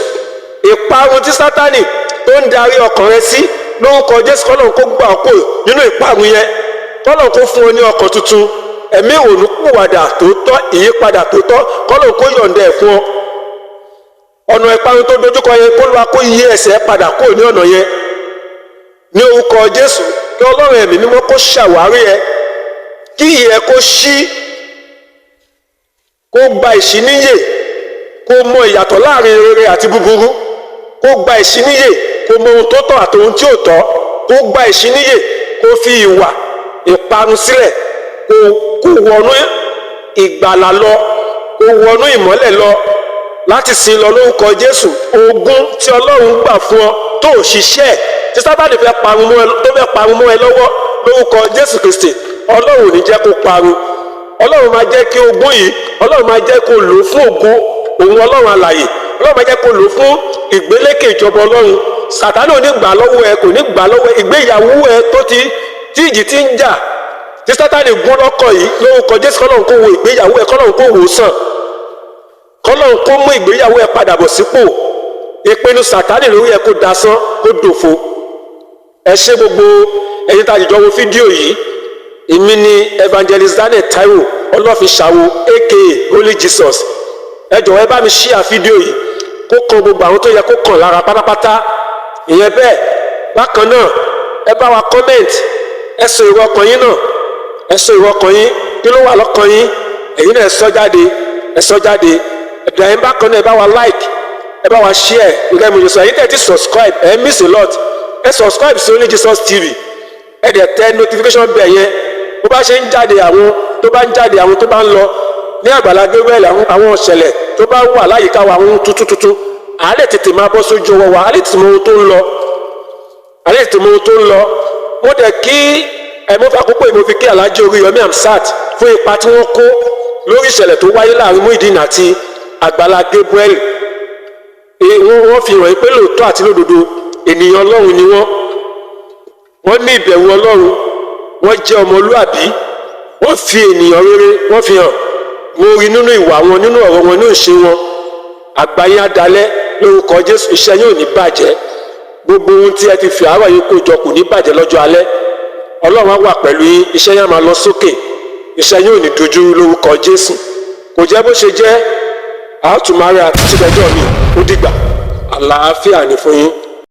Ìparun tí Sátánì tó ń darí ọkàn rẹ sí, lórúkọ Jésù, kọ́lọ́run kó gbà ọ kó nínú ìparun yẹn. Kọ́lọ́run kó fún ọ ní ọkàn tuntun, ẹ̀mí ìrònúpìwàdà tòótọ́, ìyípadà tòótọ́, kọ́lọ́run kó yọ̀ǹda ẹ̀ fún ọ. Ọ̀nà ìparun tó dojúkọ yẹn, kó lọ́wọ́ kó yí ẹsẹ̀ padà kó ní ọ̀nà yẹn ní orúkọ Jésù. Kí Ọlọ́run ẹ̀mí mímọ́ kó ṣàwárí ẹ, kí ìyẹ́ kó ṣí, kó gba ìṣíníyè, kó mọ ìyàtọ̀ láàrin rere àti búburú, kó gba ìṣíníyè, kó mọ ohun tó tọ́ àti ohun tí ò tọ́, kó gba ìṣíníyè, kó fi ìwà ìparun sílẹ̀, kó wọnú ìgbàlà lọ, kó wọnú ìmọ́lẹ̀ lọ láti sin lọ lórúkọ Jésù. Ogún tí Ọlọ́run gbà fún ọ tó ò ṣiṣẹ́ ẹ̀, tí Sátánì fẹ́ parun mọ́ ẹ, tó fẹ́ parun mọ́ ẹ lọ́wọ́, lórúkọ Jésù Kristi, Ọlọ́run ò ní jẹ́ kó parun. Ọlọ́run máa jẹ́ kí ogún yìí, Ọlọ́run máa jẹ́ kó lò ó fún ògo òun Ọlọ́run alààyè. Ọlọ́run máa jẹ́ kó lò ó fún ìgbélékè ìjọba Ọlọ́run. Sátánì ò ní gbà lọ́wọ́ ẹ, kò ní gbà lọ́wọ́ ẹ. Ìgbéyàwó ẹ tó ti tí ìjì ti ń jà, tí Sátánì gún lọ́kọ̀ yìí, lórúkọ Jésù, kọ́lọ́run kó wo ìgbéyàwó ẹ, kọ́lọ́run kó wò ó sàn, kọ́lọ́run kó mú ìgbéyàwó ẹ padà bọ̀ sípò. Ìpinnu Sátánì lórí ẹ, kó dasán, kó dòfo. Ẹ ṣé, gbogbo ẹ̀yin tá a jìjọ wo fídíò yìí. Èmi ni Evangelist Daniel Taiwo Ọlọ́fiṣàwo, aka Holy Jesus. Ẹ jọ̀wọ́, ẹ bá mi share fídíò yìí, kó kan gbogbo àwọn tó yẹ kó kàn lára pátápátá. Ìyẹn bẹ́ẹ̀. Bákan náà, ẹ bá wa comment, ẹ sọ èrò ọkàn yín náà, ẹ sọ èrò ọkàn yín. Kí ló wà lọ́kàn yín? Ẹ̀yin náà, ẹ sọ jáde, ẹ sọ jáde. Ẹ̀dá yín. Bákan náà, ẹ bá wa like, ẹ bá wa share. Ìgbà mo sọ, ẹ̀yin tẹ̀ ti subscribe, ẹ miss a lot. Ẹ subscribe sí Only Jesus TV, ẹ dẹ̀ tẹ notification bell yẹn. Bó bá ṣe ń jáde, àwọn tó bá ń jáde, àwọn tó bá ń lọ ní Àgbàlá Gabriel, àwọn ìṣẹ̀lẹ̀ tó bá wà láyìíká wa, àwọn tuntun tuntun, à lè tètè máa bọ́ sójú ọwọ́ wa, à lè tètè mọ ohun tó ń lọ, à lè tètè mọ ohun tó ń lọ. Mo dẹ̀ kí ẹ, mo fi àkókò yìí, mo fi kí Alhaji Oríyọmí Hamzat fún ipa tí wọ́n kó lórí ìṣẹ̀lẹ̀ tó wáyé láàrin Muyideen àti Àgbàlá Gabriel. Wọ́n fi hàn pé lóòótọ́ àti lódodo, ènìyàn Ọlọ́run ni wọ́n. Wọ́n ní ìbẹ̀rù Ọlọ́run, wọ́n jẹ́ ọmọlúàbí, wọ́n fi ènìyàn rere wọ́n fi hàn. Mo rí nínú ìwà wọn, nínú ọ̀rọ̀ wọn, nínú ìṣe wọn. Àgbáyé adalẹ́ lórúkọ Jésù. Iṣẹ́ yóò ní bàjẹ́. Gbogbo ohun tí ẹ ti fi àárọ̀ yìí kó jọ kò ní bàjẹ́ lọ́jọ́ alẹ́. Ọlọ́run á wà pẹ̀lú yín. Iṣẹ́ yẹn á máa lọ sókè, iṣẹ́ yóò ní dojú lórúkọ Jésù. Kò jẹ́ bó ṣe jẹ́. Àátùmárẹ́ àti tìbẹ́jọ́ mi. Ó dìgbà, àlàáfíà ní fún yín.